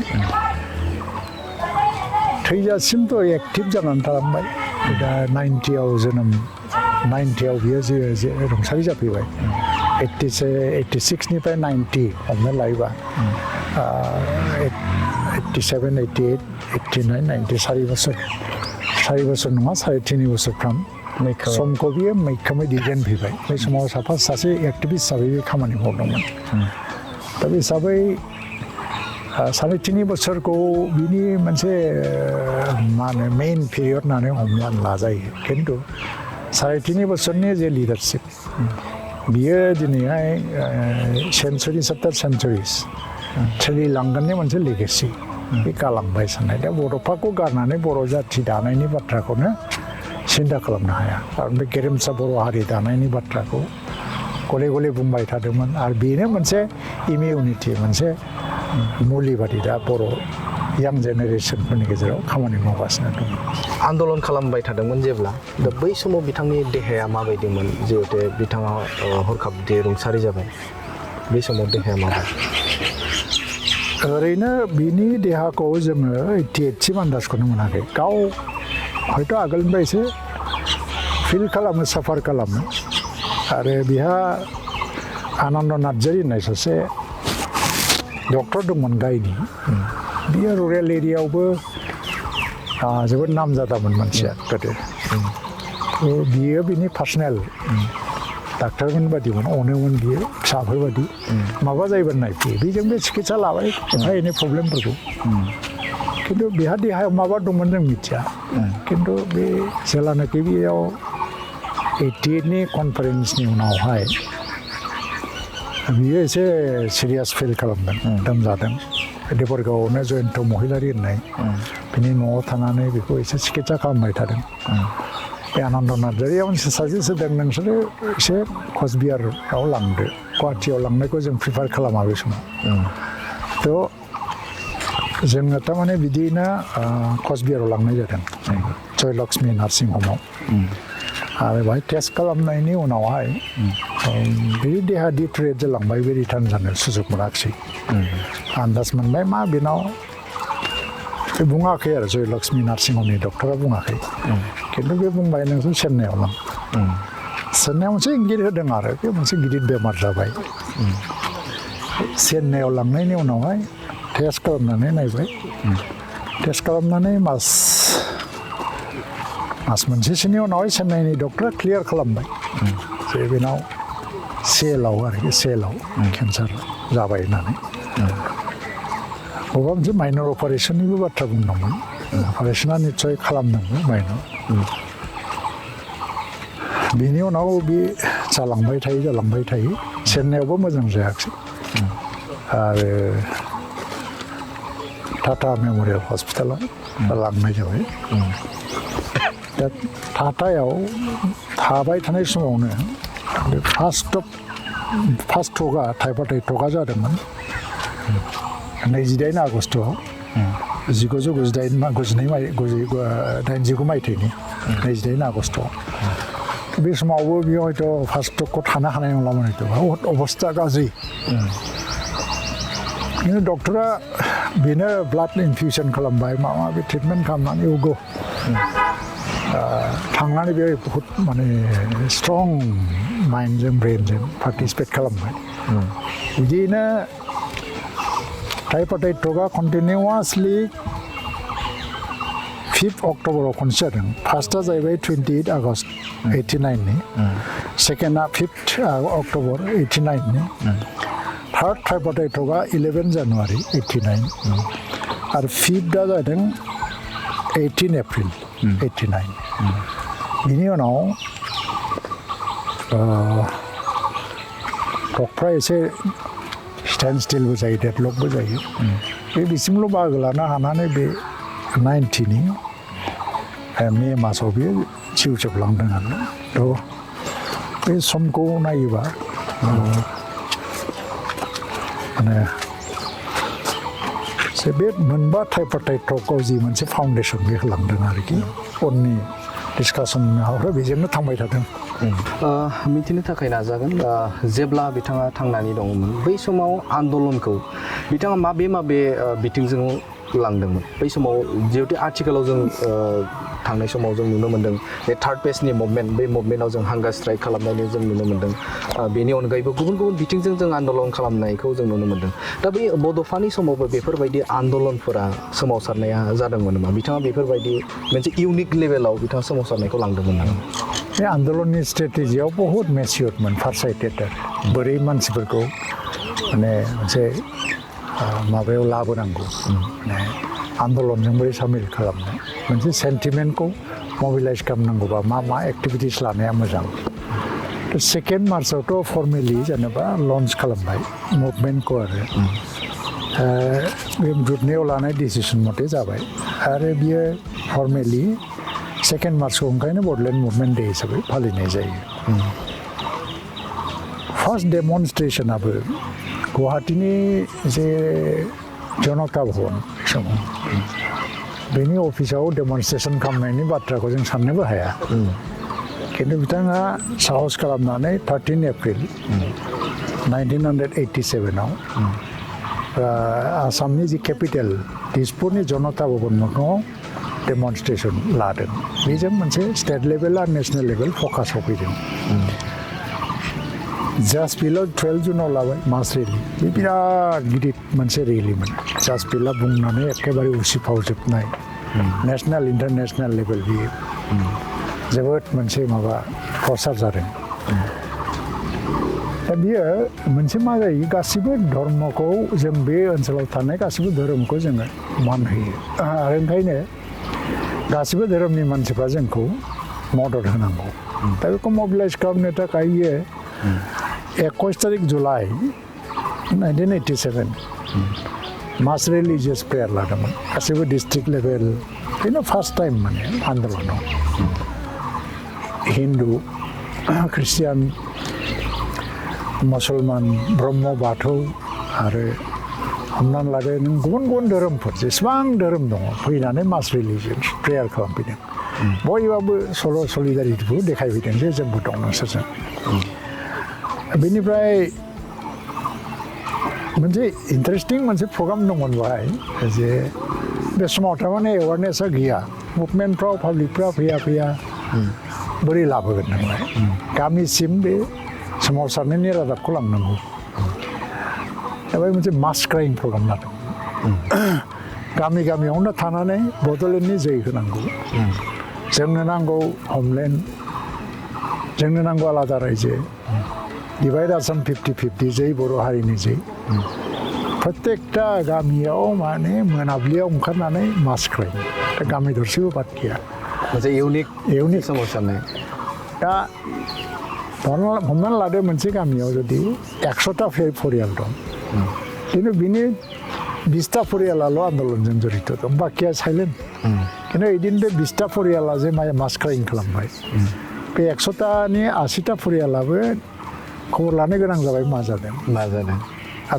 थैजासिमथ' एक्टिभ जानानै थालांबाय दा 90आव बियो जे रुंसारि जाफैबाय 86निफ्राय 90 हमनो लायोबा 87, 88, 89, 90 4 बोसोर नङा 3.5 बोसोरफ्राम समखौ बियो मैखोमै दैदेनफैबाय बे समाव सासे एक्टिभिस्ट हिसाबै बे खामानि मावदोंमोन दा बे हिसाबै 3.5 बोसोरखौ बिनि मोनसे मा होनो मेइन पिरियड होननानै हमनानै लाजायो खिन्थु 3.5 बोसोरनि जे लिडारशिप बियो दिनैहाय सेन्चुरिस आफ्टार सेन्चुरिस सोलिलांगोननि मोनसे लेगेसि बे गालांबाय साननाय दा बड'फाखौ गारनानै बर' जाथि दानायनि बाथ्राखौनो सिन्था खालामनो हाया खारन बे गेरेमसा बर' हारि दानायनि बाथ्राखौ गले गले बुंबाय थादोंमोन आरो बेनो मोनसे इमिउनिटि मोनसे मुलि बादि दा बर' यां जेनेरेसनफोरनि गेजेराव खामानि मावगासिनो दं आन्दलन खालामबाय थादोंमोन जेब्ला दा बै समाव बिथांनि देहाया माबायदिमोन जिहेतु बिथाङा हरखाब रुंसारि जाबाय बै समाव देहाया माबायदि ओरैनो बिनि देहाखौ जोङो 88सिम आन्दाजखौनो मोनाखै गाव हयथ' आगोलनिफ्राय एसे फिल खालामो साफार खालामो आरो बिहा आनन्द नार्जारि होननाय सासे डक्टर दंमोन गायनि बियो रुरेल एरियायावबो जोबोद नामजादामोन मानसिया गोदो बियो बिनि पार्सनेल डाक्टारमोन बादिमोन अनोमोन बियो फिसाफोर बादि माबा जायोबा नायफैयो बेजों बे चिकित्सा लाबाय एफा एनै प्रब्लेमफोरखौ खिन्थु बेहा देहायाव माबा दंमोन जों मिथिया खिन्थु बे जेलानाखि बेयाव 88नि कनफारेन्सनि उनावहाय बियो एसे सिरियास फिल खालामदों लोमजादों देबरगावआवनो जयन्त महिलारि होननाय बिनि न'आव थानानै बेखौ एसे चिकित्सा खालामबाय थादों बे आनन्द नार्जारिया मोनसे साजेस्ट होदों नोंसोरो एसे कचबिहाराव लांदो गुवाहाटियाव लांनायखौ जों प्रिफार खालामा बे समाव थ' जोङो थारमाने बिदिनो कचबिहाराव लांनाय जादों जयलक्ष्मी नार्सिं हमाव आरो बाहाय टेस्ट खालामनायनि उनावहाय बे देहा डिट्रियेट जालांबाय बे रिटार्न जानो सुजुग मोनाखिसै आन्दाज मोनबाय मा बेनाव बे बुङाखै आरो जयलक्ष्मी नार्सिं हमनि डक्टरा बुङाखै खिन्थु बे बुंबाय नोंसोर चेन्नाइआव लां चेन्नाइआव मोनसे इंगित होदों आरो बे मोनसे गिदिर बेमार जाबाय चेन्नाइआव लांनायनि उनावहाय टेस्ट खालामनानै नायबाय टेस्ट खालामनानै मास मोनसेसोनि उनावहाय चेन्नाइनि डक्टरा क्लियार खालामबाय जे बेनाव सेलाव आरोखि सेलाव केन्सार जाबाय होननानै बबेबा मोनसे माइनर अपारेशननिबो बाथ्रा बुंदोंमोन अपारेशना निस्सय खालामदोंमोन माइनर बेनि उनाव बे जालांबाय थायो चेन्नाइआवबो मोजां जायाखिसै आरो टाटा मेम'रियेल हस्पिटालाव लांनाय जाबाय दा टाटायाव थाबाय थानाय समावनो बे फार्स्ट टकआ टाइफाइड टकआ जादोंमोन 28 आगस्टआव 1989 मायथाइनि 28 आगस्टआव बे समावबो बियो हयथ' फार्स्ट टकखौ थानो हानाय नंलामोन हयथ' बहुत अबस्था गाज्रि खिन्थु डक्टरा बेनो ब्लाड इनफिउसन खालामबाय माबा माबि ट्रिटमेन्ट खालामनानै उगौ थांनानै बे बहुत माने स्ट्रं माइन्डजों ब्रेनजों पार्टिसिपेट खालामबाय बिदिनो टाइफाइड टकआ कन्टिनिउवासलि 5 अक्ट'बराव खनसे जादों फार्स्टआ जाहैबाय 28 आगस्ट 89नि सेकेन्डआ 5 अक्ट'बर 89नि थार्ड टाइफाइड टकआ 11 जानुवारि 89 आरो फिफ्थआ जादों 18 एप्रिल 89 बिनि उनाव टकफ्रा एसे स्टेन्ड स्टिलबो जायो डेडलकबो जायो बे बिसिमल' बाहागो लानो हानानै बे 90नि मे मासाव बे जिउ जोबलांदों आरो थ' बे समखौ नायोबा माने बे मोनबा टाइफाइड टकआव जि मोनसे फाउन्डेसन बे होलांदों आरोखि उननि डिसकासन माबाफ्रा बेजोंनो थांबाय थादों मिथिनो थाखाय नाजागोन जेब्ला बिथाङा थांनानै दङमोन बै समाव आन्दलनखौ बिथाङा माबे बिथिंजों लांदोंमोन बै समाव जिहेतु आथिखालाव जों थांनाय समाव जों नुनो मोन्दों बे थार्ड पेजनि मुभमेन्ट बै मुभमेन्टआव जों हांगार स्ट्राइक खालामनाय जों नुनो मोन्दों बेनि अनगायैबो गुबुन गुबुन बिथिंजों जों आन्दलन खालामनायखौ जों नुनो मोन्दों दा बे बड'फानि समावबो बेफोरबायदि आन्दलनफोरा सोमावसारनाया जादोंमोन नामा बिथाङा बेफोरबायदि मोनसे इउनिक लेभेलाव बिथाङा सोमावसारनायखौ लांदोंमोन नामा बे आन्दलननि स्ट्रेटेजियाव बहुद मेचियरमोन फारसाइटेड आरो बोरै मानसिफोरखौ माने मोनसे माबायाव लाबोनांगौ माने आन्दलनजों बोरै सामिल खालामनो मोनसे सेन्टिमेन्टखौ मबिलाइज खालामनांगौबा मा एक्टिभिटिस लानाया मोजां सेकेन्ड मार्चआवथ' फर्मेलि जेनेबा लन्च खालामबाय मुभमेन्टखौ आरो बे जुटनायाव लानाय डिसिसन मथे जाबाय आरो बियो फर्मेलि सेकेन्ड मार्चखौ ओंखायनो बड'लेण्ड मुभमेन्ट डे हिसाबै फालिनाय जायो फार्स्ट डेमनस्ट्रेसनाबो गुवाहाटीनि जे जनता भवन समाव बेनि अफिसाव डेमनस्ट्रेसन खालामनायनि बाथ्राखौ जों साननोबो हाया खिन्थु बिथाङा साहस खालामनानै 13 एप्रिल 1987आव आसामनि जि केपिटेल दिसपुरनि जनता भवन मोखाङाव डेमनस्ट्रेसन लादों बेजों मोनसे स्टेट लेभेल आरो नेसनेल लेभेल फकासाव फैदों जास्ट बिल' 12 जुनाव लाबाय मास रेलि बे बिराद गिदिर मोनसे रेलिमोन जास्ट बिलआ बुंनानै एखेबारे उसिफावजोबनाय नेसनेल इन्टारनेसनेल लेभेल बियो जोबोद मोनसे माबा प्रसार जादों दा बियो मोनसे मा जायो गासिबो धर्मखौ जों बे ओनसोलाव थानाय गासिबो धोरोमखौ जोङो मान होयो आरो ओंखायनो गासिबो धोरोमनि मानसिफ्रा जोंखौ मदद होनांगौ दा बेखौ मबिलाइज खालामनो थाखाय बियो 21 तारिख जुलाइ 1987 मास रिलिजियास प्रेयार लादोंमोन गासिबो डिस्ट्रिक्ट लेभेल बेनो फार्स्ट टाइम माने आन्दलनाव हिन्दु ख्रिस्टियान मुसलमान ब्रह्म बाथौ आरो हमनानै लादो नों गुबुन गुबुन धोरोमफोर जेसेबां धोरोम दङ फैनानै मास रिलिजियास प्रेयार खालामफैदों बयबाबो सलिडारिटिखौ देखायफैदों जे जोंबो दं नोंसोरजों बेनिफ्राय मोनसे इन्टारेस्टिं मोनसे प्रग्राम दंमोन बेहाय जे बे समाव थारमाने एवारनेसआ गैया मुभमेन्टफ्राव पाब्लिकफ्रा फैया बोरै लाबोगोन नोंलाय गामिसिम बे सोमावसारनायनि रादाबखौ लांनांगौ दा बे मोनसे मास क्राइं प्रग्राम लादों गामियावनो थानानै बड'लेण्डनि जै होनांगौ जोंनो नांगौ हमलेण्ड जोंनो नांगौ आलादा रायजो डिभाइड आसाम 50-50 जै बर' हारिनि जै प्रत्येकटा गामियाव माने मोनाबिलियाव ओंखारनानै मास क्राइं दा गामि दरसेबो बाद गैया मोनसे इउनिक सोमावसारनाय दा हमनानै लादो मोनसे गामियाव जुदि 100टा परियाल दं खिन्थु बिनि 20टा परियालाल' आन्दलनजों जड़ित दं बाखिया साइलेन्ट खिन्थु इदिन बे 20टा परियाला जे मास क्राइं खालामबाय बे 100टानि 80टा परियालाबो खबर लानो गोनां जाबाय मा जादों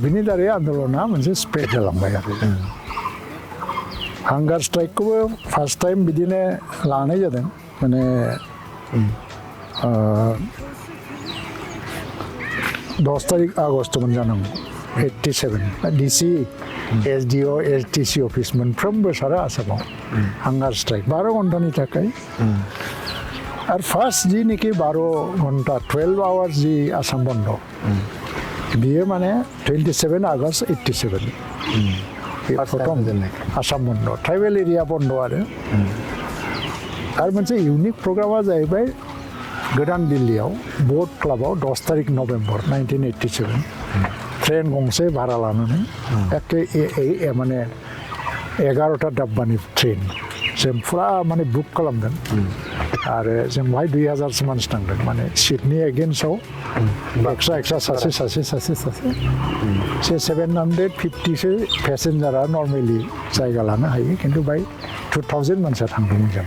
बिनि दारै आन्दलना मोनसे स्प्रेड जालांबाय आरो हांगार स्ट्राइकखौबो फार्स्ट टाइम बिदिनो लानाय जादों माने 10 तारिख आगष्टमोन जानांगौ 87 डिसि एसडिअ एसटिसि अफिस मोनफ्रोमबो सारा आसामाव हांगार स्ट्राइक 12 घन्टानि थाखाय आरो फार्स्ट जिनिखि 12 घन्टा 12 आवार्स जि आसाम बन्द बियो माने 27 आगष्ट 87 प्रथम आसाम बन्द ट्राइबेल एरिया बन्द आरो मोनसे इउनिक प्रग्रामा जाहैबाय गोदान दिल्लीयाव बोट क्लाबाव 10 तारिख नभेम्बर 1987 ट्रेन गंसे भारा लानानै एखे माने 11टा डाब्बानि ट्रेन जों फुरा माने बुक खालामदों आरो जों बाहाय 2000सो मानसि थांदों माने सिटनि एगेन्स्टआव एक्सट्रा सासे 750सो पेसेन्जारा नर्मेलि जायगा लानो हायो खिन्थु बाहाय 2000 मानसिया थांदोंमोन जों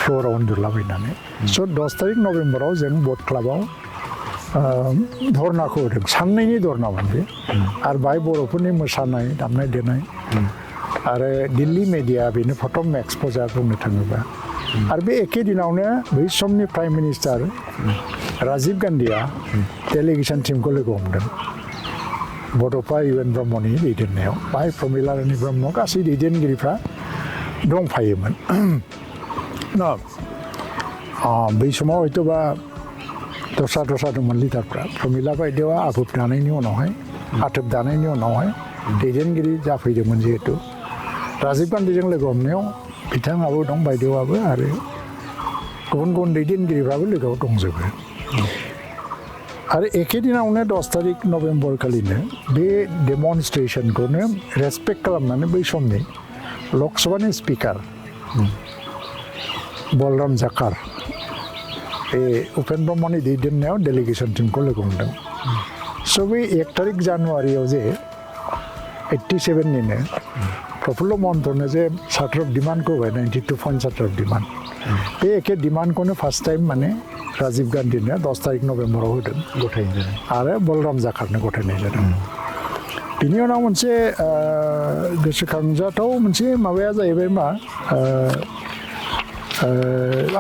फ्ल'राव उन्दुलाबायनानै स' 10 तारिख नभेम्बराव जों बोट क्लाबाव धरनाखौ होदों साननैनि धरनामोन बे आरो बाहाय बर'फोरनि मोसानाय दामनाय देनाय आरो दिल्ली मेडिया बेनो प्रथम एक्सप'जार बुंनो थाङोबा आरो बे एखे दिनावनो बै समनि प्राइम मिनिस्टार राजीव गान्धीया डेलिगेसन टिमखौ लोगो हमदों बड'फा इउएन ब्रह्मनि दैदेननायाव बाहाय प्रमिला रानी ब्रह्म गासै दैदेनगिरिफ्रा दंफायोमोन बै समाव हयथ'बा दस्रा दंमोन लिडारफ्रा प्रमिला बायदेवा आथोब दानायनि उनावहाय दैदेनगिरि जाफैदोंमोन जिहेतु राजीव गान्धीजों लोगो हमनायाव बिथाङाबो दं बायदेवाबो आरो गुबुन दैदेनगिरिफ्राबो लोगोआव दंजोबो आरो एखे दिनावनो 10 तारिख नभेम्बर खालिनो बे डेमनस्ट्रेसनखौनो रेसपेक्ट खालामनानै बै समनि लकसभानि स्पिकार बलराम जाखार बे उपेन ब्रह्मनि दैदेननायाव डेलिगेसन टिमखौ लोगो हमदों स' बे 1 तारिख जानुवारियाव जे 87निनो प्रफुल्ल महन्तनो जे चार्टार अफ डिमान्डखौ होबाय 92 पइन्ट चार्टार अफ डिमान्ड बे एखे डिमान्डखौनो फार्स्ट टाइम माने राजीव गान्धीनो 10 तारिख नभेम्बराव होदों गथायनाय आरो बलराम जाखारनो गथायनाय जादों बिनि उनाव मोनसे गोसोखांजाथाव मोनसे माबाया जाहैबाय मा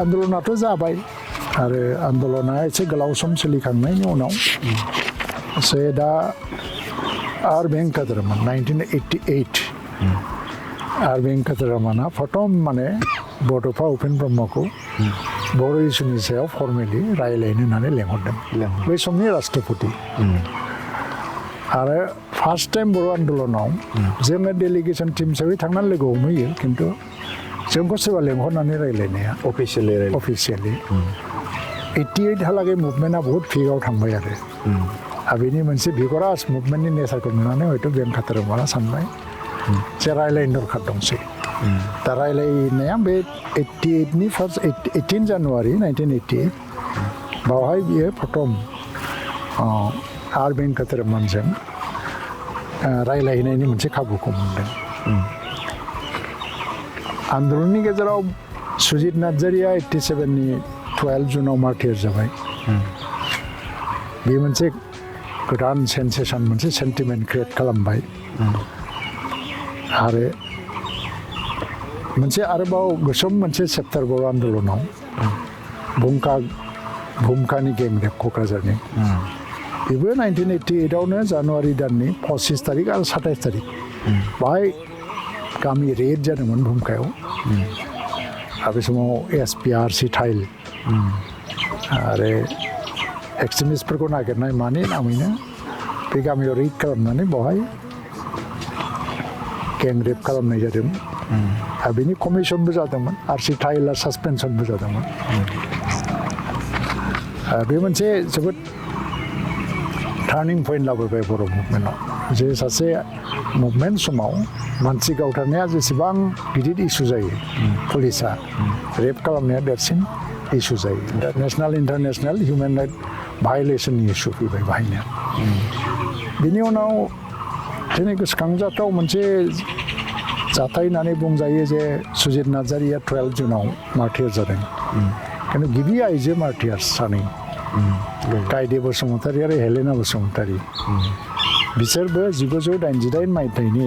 आन्दलनाथ' जाबाय आरो आन्दलना एसे गोलाव सम सोलिखांनायनि उनाव एसे दा आर वेंकटरमन 1988 आर वेंकटरमना प्रथम माने बड'फा उपेन ब्रह्मखौ बर' इस्युनि सायाव फर्मेलि रायलायनो होननानै लेंहरदों बै समनि राष्ट्रपति आरो फार्स्ट टाइम बर' आन्दलनाव जोङो डेलिगेसन टिम हिसाबै थांनानै लोगो हमहैयो खिन्थु जोंखौ सोरबा लेंहरनानै रायलायनाया अफिसियेलि 88 हालागै मुभमेन्टआ बहुत पिकआव थांबाय आरो बेनि मोनसे भिगरास मुभमेन्टनि नेचारखौ नुनानै हयथ' बेन खातारमाला सानबाय जे रायलायनो दरखार दंसै दा रायलायनाया बे 88नि फार्स्ट 18 जानुवारि 1988 बावहाय बियो प्रथम आर बेन खातारमानजों रायलायहैनायनि मोनसे खाबुखौ मोनदों आन्दलननि गेजेराव सुजित नार्जारिया 87नि 12 जुनाव मार्टियार जाबाय बे मोनसे गोदान सेन्सेसन मोनसे सेन्टिमेन्ट क्रिएट खालामबाय आरो मोनसे आरोबाव गोसोम मोनसे सेप्टार बर' आन्दलनाव भुमकानि गेंरेप क'क्राझारनि बेबो 1988आवनो जानुवारि दाननि 25 तारिख आरो 27 तारिख बाहाय गामि रेड जादोंमोन भुमकायाव आरो बे समाव SPRC थाइल आरो एक्सट्रिमिस्टफोरखौ नागिरनाय माने नामैनो बे गामियाव रेड खालामनानै बावहाय गेंरेप खालामनाय जादों आरो बेनि कमिसनबो जादोंमोन RC थाइलआ सासपेनसनबो जादोंमोन बे मोनसे जोबोद टार्निं पइन्ट लाबोबाय बर' मुभमेन्टआव जे सासे मुभमेन्ट समाव मानसि गावथारनाया जेसेबां गिदिर इस्यु जायो पुलिसा रेप खालामनाया देरसिन इस्यु जायो दा नेसनेल इन्टारनेसनेल हिउमेन राइट भायलेसननि इस्यु फैबाय बाहायनो बिनि उनाव दिनै गोसोखांजाथाव मोनसे जाथाय होननानै बुंजायो जे सुजित नार्जारिया 12 जुनाव मार्टियार जादों खिन्थु गिबि आइजो मार्टियार सानै गायदे बसुमतारी आरो हेलेना बसुमतारी बिसोरबो 1988 मायथाइनि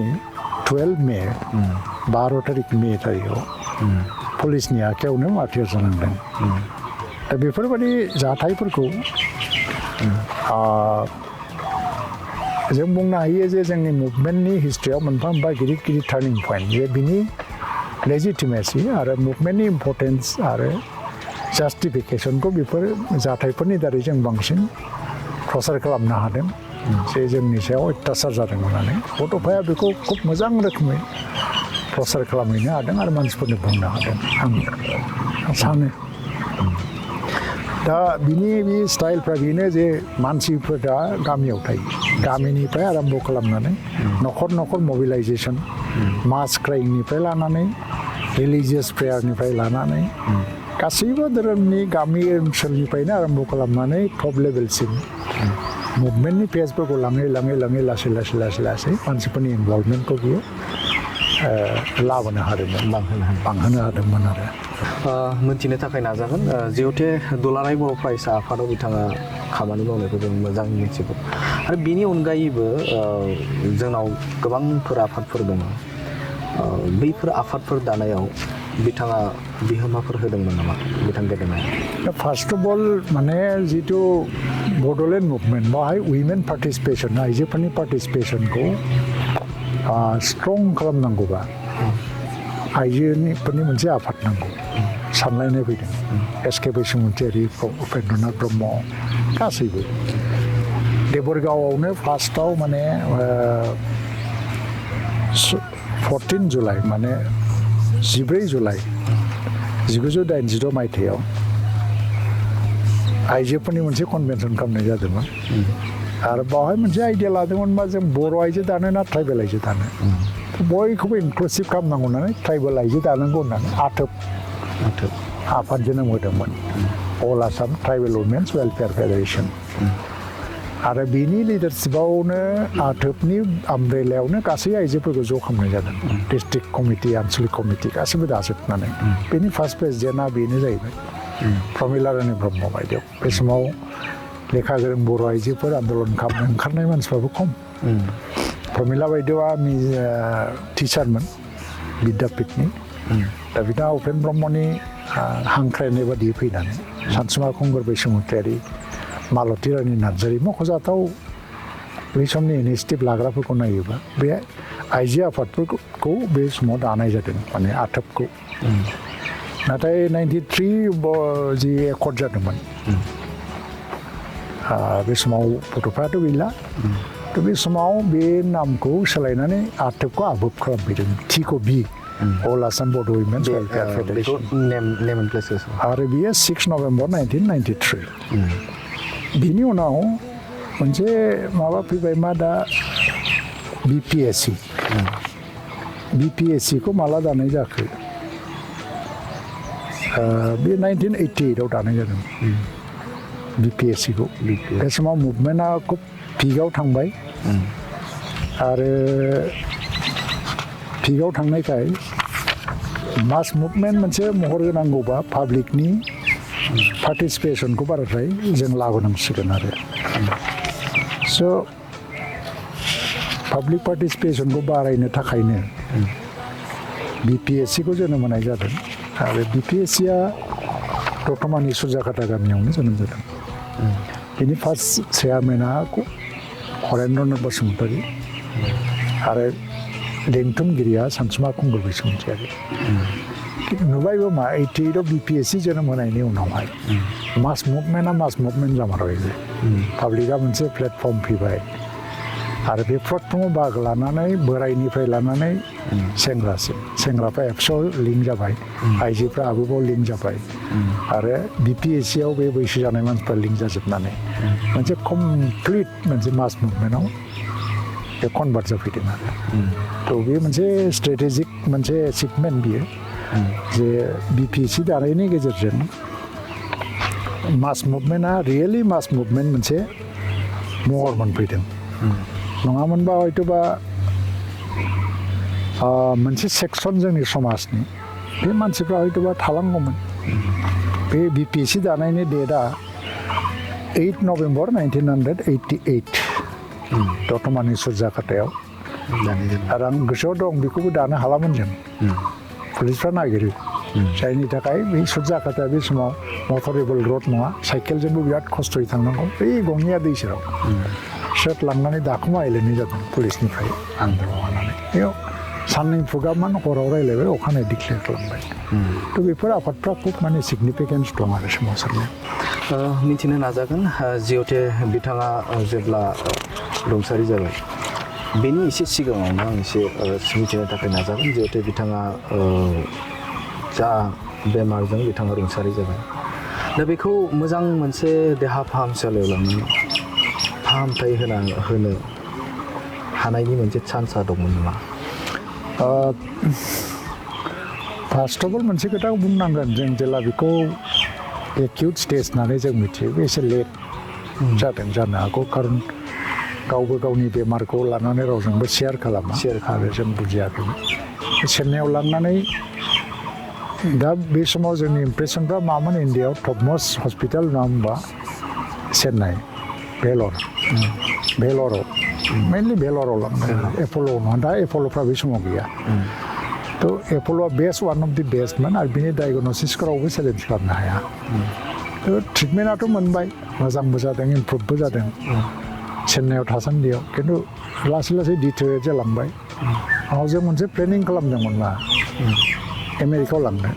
12 मे 12 तारिख मे तारिखआव पुलिसनि आखायावनो मार्टियार जानांदों दा बेफोरबायदि जाथायफोरखौ जों बुंनो हायो जे जोंनि मुभमेन्टनि हिस्ट्रियाव मोनफा मोनफा गिदिर गिदिर टार्निं पइन्ट जे बिनि लेजिटिमेसि आरो मुभमेन्टनि इम्पर्टेन्स आरो जास्टिफिकेसनखौ बेफोर जाथायफोरनि दारै जों बांसिन प्रसार खालामनो हादों जे जोंनि सायाव अत्याचार जादों होननानै बड'फाया बेखौ खुब मोजां रोखोमै प्रसार खालामहैनो हादों आरो मानसिफोरनो बुंनो हादों आं सानो दा बिनि बे स्टाइलफ्रा बेनो जे मानसिफोरा गामियाव थायो गामिनिफ्राय आरम्भ खालामनानै न'खर न'खर मबिलाइजेसन मास क्राइंनिफ्राय लानानै रिलिजियास प्रेयारनिफ्राय लानानै गासैबो धोरोमनि गामि ओनसोलनिफ्रायनो आरम्भ खालामनानै टप लेभेलसिम मुभमेन्टनि पेजफोरखौ लाङै लासै मानसिफोरनि इनभल्भमेन्टखौ बियो लाबोनो हादोंमोन बांहोनो हादोंमोन आरो मोनथिनो थाखाय नाजागोन जिहेतु दुलाराय बर' फरायसा आफादाव बिथाङा खामानि मावनायखौ जों मोजां मिथिगौ आरो बेनि अनगायैबो जोंनाव गोबांफोर आफादफोर दङ बैफोर आफादफोर दानायाव बिथाङा बिहोमाफोर होदोंमोन नामा बिथां गेदेमाया फार्स्ट अफ अल माने जिथु बड'लेण्ड मुभमेन्ट बावहाय उइमेन पार्टिसिपेसन आइजोफोरनि पार्टिसिपेसनखौ स्ट्रं खालामनांगौबा आइजोफोरनि मोनसे आफाद नांगौ सानलायनाय फैदों SK बसुमतारी उपेन्द्रनाथ ब्रह्म गासैबो देबरगावआवनो फार्स्टआव माने 14 जुलाइ माने 14 जुलाइ 1986 मायथाइयाव आइजोफोरनि मोनसे कनभेनसन खालामनाय जादोंमोन आरो बावहाय मोनसे आइडिया लादोंमोनबा जों बर' आइजो दानो ना ट्राइबेल आइजो दानो बयखौबो इनक्लुसिभ खालामनांगौ होननानै ट्राइबेल आइजो दानांगौ होननानै आथोब आफाद जोनोम होदोंमोन अल आसाम ट्राइबेल वुमेन्स वेलफेयार फेडारेसन आरो बिनि लिडारशिपआवनो आथोबनि आमब्रेलायावनो गासै आइजोफोरखौ ज' खालामनाय जादों डिस्ट्रिक्ट कमिटि आनसलिक कमिटि गासैबो दाजोबनानै बेनि फार्स्ट प्रेसिडेन्टआ बेनो जाहैबाय प्रमिला रानी ब्रह्म बायदेव बे समाव लेखा गोरों बर' आइजोफोर आन्दलन खालामनो ओंखारनाय मानसिफ्राबो खम प्रमिला बायदेवआ टिचारमोन बिद्यापीठनि दा बिथाङा उपेन ब्रह्मनि हांख्रायनाय बायदि फैनानै सानसुमा खुंगुर बसुमतारी मालती रानी नार्जारी मख'जाथाव बै समनि इनिसिएटिभ लाग्राफोरखौ नायोबा बे आइजो आफादफोरखौ बे समाव दानाय जादों माने आथोबखौ नाथाय 93 जि एकर्ड जादोंमोन बे समाव बड'फाथ' गैला थ' बे समाव बे नामखौ सोलायनानै आथोबखौ आबोब खालामफैदों टिखौ बि अल आसाम बड' उइमेन्स वेलफेयार फेडारेसन आरो बियो 6 नभेम्बर 1993 बिनि उनाव मोनसे माबा फैबाय मा दा BPSC खौ माला दानाय जाखो बे 1988 आव दानाय जादों BPSC खौ बे समाव मुभमेन्टआ खुब पिकआव थांबाय आरो पिकआव थांनायखाय मास मुभमेन्ट मोनसे महर होनांगौबा पाब्लिकनि पार्टिसिपेसनखौ बाराद्राय जों लाबोनांसिगोन आरो स' पाब्लिक पार्टिसिपेसनखौ बारायनो थाखायनो BPSC खौ जोनोम होनाय जादों आरो BPSCआ दतमानि सुजाकाटा गामियावनो जोनोम जादों बिनि फार्स्ट चेयारमेना हरेन्द्रनाथ बसुमतारी आरो लेंथुमगिरिया सानसुमा खुंगुर बैसोमुथियारि नुबायबो मा 88 आव BPSC जोनोम होनायनि उनावहाय मास मुभमेन्ट जामारबाय पाब्लिकआ मोनसे प्लेटफर्म फैबाय आरो बे प्लेटफर्माव बाहागो लानानै बोरायनिफ्राय लानानै सेंग्रासिम सेंग्राफ्रा 100 लिंक जाबाय आइजोफ्रा आरोबाव लिंक जाबाय आरो BPSC आव बे बैसो जानाय मानसिफ्रा लिंक जाजोबनानै मोनसे कमप्लिट मोनसे मास मुभमेन्टआव बे कनभार्ट जाफैदों आरो थ' बे मोनसे स्ट्रेटेजिक मोनसे एचिभमेन्ट बियो जे BPSC दानायनि गेजेरजों मास मुभमेन्टआ रियेलि मास मुभमेन्ट मोनसे महर मोनफैदों नङामोनबा हयथ'बा मोनसे सेक्सन जोंनि समाजनि बे मानसिफ्रा हयथ'बा थालांगौमोन बे BPSC दानायनि डेटआ 8 नभेम्बर 1988 दतमानि सुजाकाटायाव आरो आं गोसोआव दं बेखौबो दानो हालामोन जों पुलिसफ्रा नागिरो जायनि थाखाय बे सुजाकाटा बे समाव मटरेबल रड नङा साइकेलजोंबो बिराद खस्थ'यै थांनांगौ बै गंनिया दै सेराव सोर लांनानै दाखुमाहैलायनाय जादों पुलिसनिफ्राय आन्दाराव लानानै बेयाव साननै प्रग्राममोन हराव रायज्लायबाय अखानायै डिक्लेयार खालामबाय थ' बेफोर आफादफ्रा खुब माने सिगनिफिकेन्स दं आरो सोमावसारनायाव मिथिनो नाजागोन जिहेतु बिथाङा जेब्ला रुंसारि जाबाय बेनि एसे सिगाङावनो आं एसे मिथिनो थाखाय नाजागोन जिहेतु बिथाङा जा बेमारजों बिथाङा रुंसारि जाबाय दा बेखौ मोजां मोनसे देहा फाहामसालियाव लांनानै फाहामथाय होनो हानायनि मोनसे चान्सआ दंमोन नामा फार्स्ट अफ अल मोनसे खोथाखौ बुंनांगोन जों जेला बेखौ एक्युट स्टेज होननानै जों मिथियो बे एसे लेट जादों जानो हागौ खारन गावबो गावनि बेमारखौ लानानै रावजोंबो शेयार खालामा आरो जों बुजियाखैमोन चेन्नाइआव लांनानै दा बे समाव जोंनि इमप्रेसनफ्रा मामोन इन्डियायाव टपमस्ट हस्पिटाल नङा होमबा चेन्नाइ भेलराव मेनलि भेलराव लांनाय एपल' नङा दा एपल'फ्रा बे समाव गैया थ' एपल'आ बेस्ट वान अफ दि बेस्टमोन आरो बिनि डायगन'सिसफोरावबो चेलेन्ज खालामनो हाया थ' ट्रिटमेन्टआथ' मोनबाय मोजांबो जादों इमप्रुभबो जादों चेन्नाइआव थासान्दियाव खिन्थु लासै लासै डिटेरियेट जालांबाय उनाव जों मोनसे प्लेनिं खालामदोंमोन मा आमेरिकायाव लांनो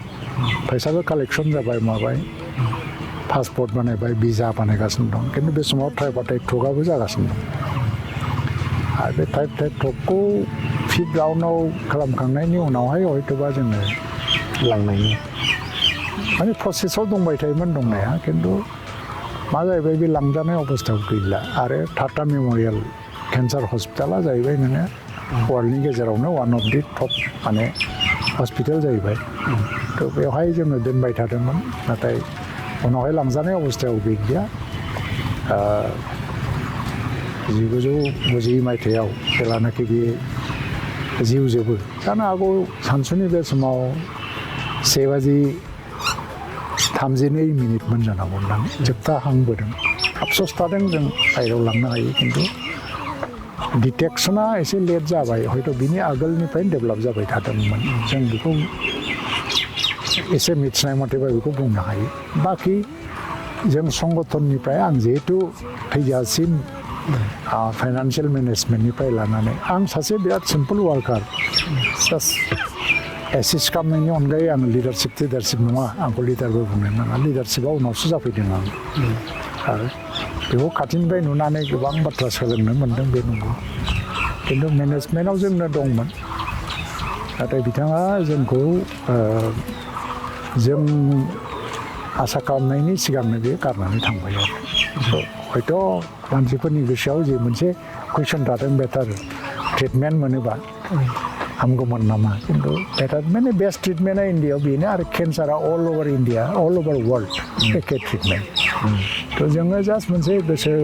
फैसाबो कालेक्सन जाबाय माबाय पासपर्ट बानायबाय भिजा बानायगासिनो दं खिन्थु बे समाव ट्राइपार्टाइट टकआबो जागासिनो दं आरो बे ट्राइपार्टाइट टकखौ 5th राउन्डआव खालामखांनायनि उनावहाय हयथ'बा जोङो लांनायनि माने प्रसेसआव दंबाय थायोमोन दंनाया खिन्थु मा जाहैबाय बे लांजानाय अबस्थायाव गैला आरो टाटा मेम'रियेल केन्सार हस्पिटाला जाहैबाय नोङो वर्ल्डनि गेजेरावनो वान अफ दि टप माने हस्पिटाल जाहैबाय थ' बेवहाय जोङो दोनबाय थादोंमोन नाथाय उनावहाय लांजानाय अबस्थायाव गैलिया 1990 मायथाइयाव जेलानाखि बे जिउ जोबो जानो हागौ सानसुनि बे समाव 7:32 जानांगौ होननानै जोबथा हांबोदों आफस'स थादों जों बायहेरायाव लांनो हायो खिन्थु डिटेक्सना एसे लेट जाबाय हयथ' बिनि आगोलनिफ्रायनो डेभेलप जाबाय थादोंमोन जों बेखौ एसे मिथिनाय मथेबा बेखौ बुंनो हायो बाखि जों संगठननिफ्राय आं जिहेतु थैजासिम फाइनान्सियेल मेनेजमेन्टनिफ्राय लानानै आं सासे बिराद सिम्पोल वार्कार जास्ट एसिस्ट खालामनायनि अनगायै आं लिडारशिप नङा आंखौ लिडारबो बुंनो नाङा लिडारशिपआ उनावसो जाफैदों आं आरो बेखौ खाथिनिफ्राय नुनानै गोबां बाथ्रा सोलोंनो मोन्दों बे नंगौ खिन्थु मेनेजमेन्टआव जोंनो दंमोन नाथाय बिथाङा जोंखौ जों आसा खालामनायनि सिगांनो बे गारनानै थांबाय आरो हयथ' मानसिफोरनि गोसोआव जे मोनसे कुइसन थादों बेटार ट्रिटमेन्ट मोनोबा हामगौमोन नामा खिन्थु बेटार माने बेस्ट ट्रिटमेन्टआ इन्डियायाव बेनो आरो केन्सारा अल अभार इन्डिया अल अभार वर्ल्ड एखे ट्रिटमेन्ट थ' जोङो जास्ट मोनसे गोसो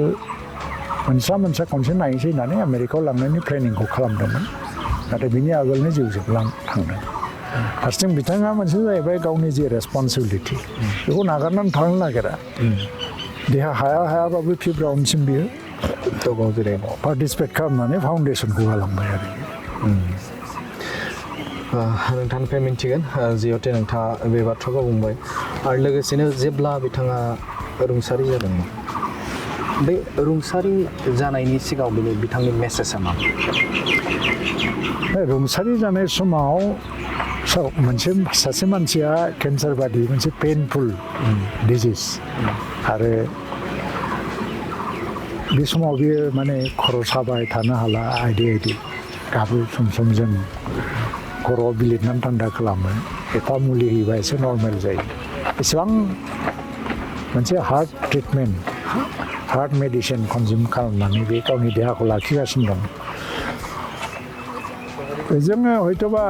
मोनसा खनसे नायनोसै होननानै आमेरिकायाव लांनायनि प्लेनिंखौ खालामदोंमोन नाथाय बिनि आगोलनो जिउ जोबलां थांदों फारसेथिं बिथाङा मोनसे जाहैबाय गावनि जे रेसपन्सिबिलिटि बेखौ नागारनानै थांनो नागिरा देहा हायाबाबो 5th राउन्डसिम बियो गोबाव जेरै पार्टिसिपेट खालामनानै फाउन्डेसनखौ गालांबाय आरो नोंथांनिफ्राय मिन्थिगोन जिहेतु नोंथाङा बे बाथ्राखौ बुंबाय आरो लोगोसेनो जेब्ला बिथाङा रुंसारि जादोंमोन बे रुंसारि जानायनि सिगाङाव बिथांनि मेसेजआ मा रुंसारि जानाय समाव मोनसे सासे मानसिया केन्सार बादि मोनसे पेनफुल डिजिज आरो बे समाव बियो माने खर' साबाय थानो हाला आइदि गाबो सम जों खर'आव बिलिरनानै थान्दा खालामो एफा मुलि होयोबा एसे नर्मेल जायो एसेबां मोनसे हार्ट ट्रिटमेन्ट हार्ट मेडिसिन कनजिउम खालामनानै बे गावनि देहाखौ लाखिगासिनो दं जोङो हयथ'बा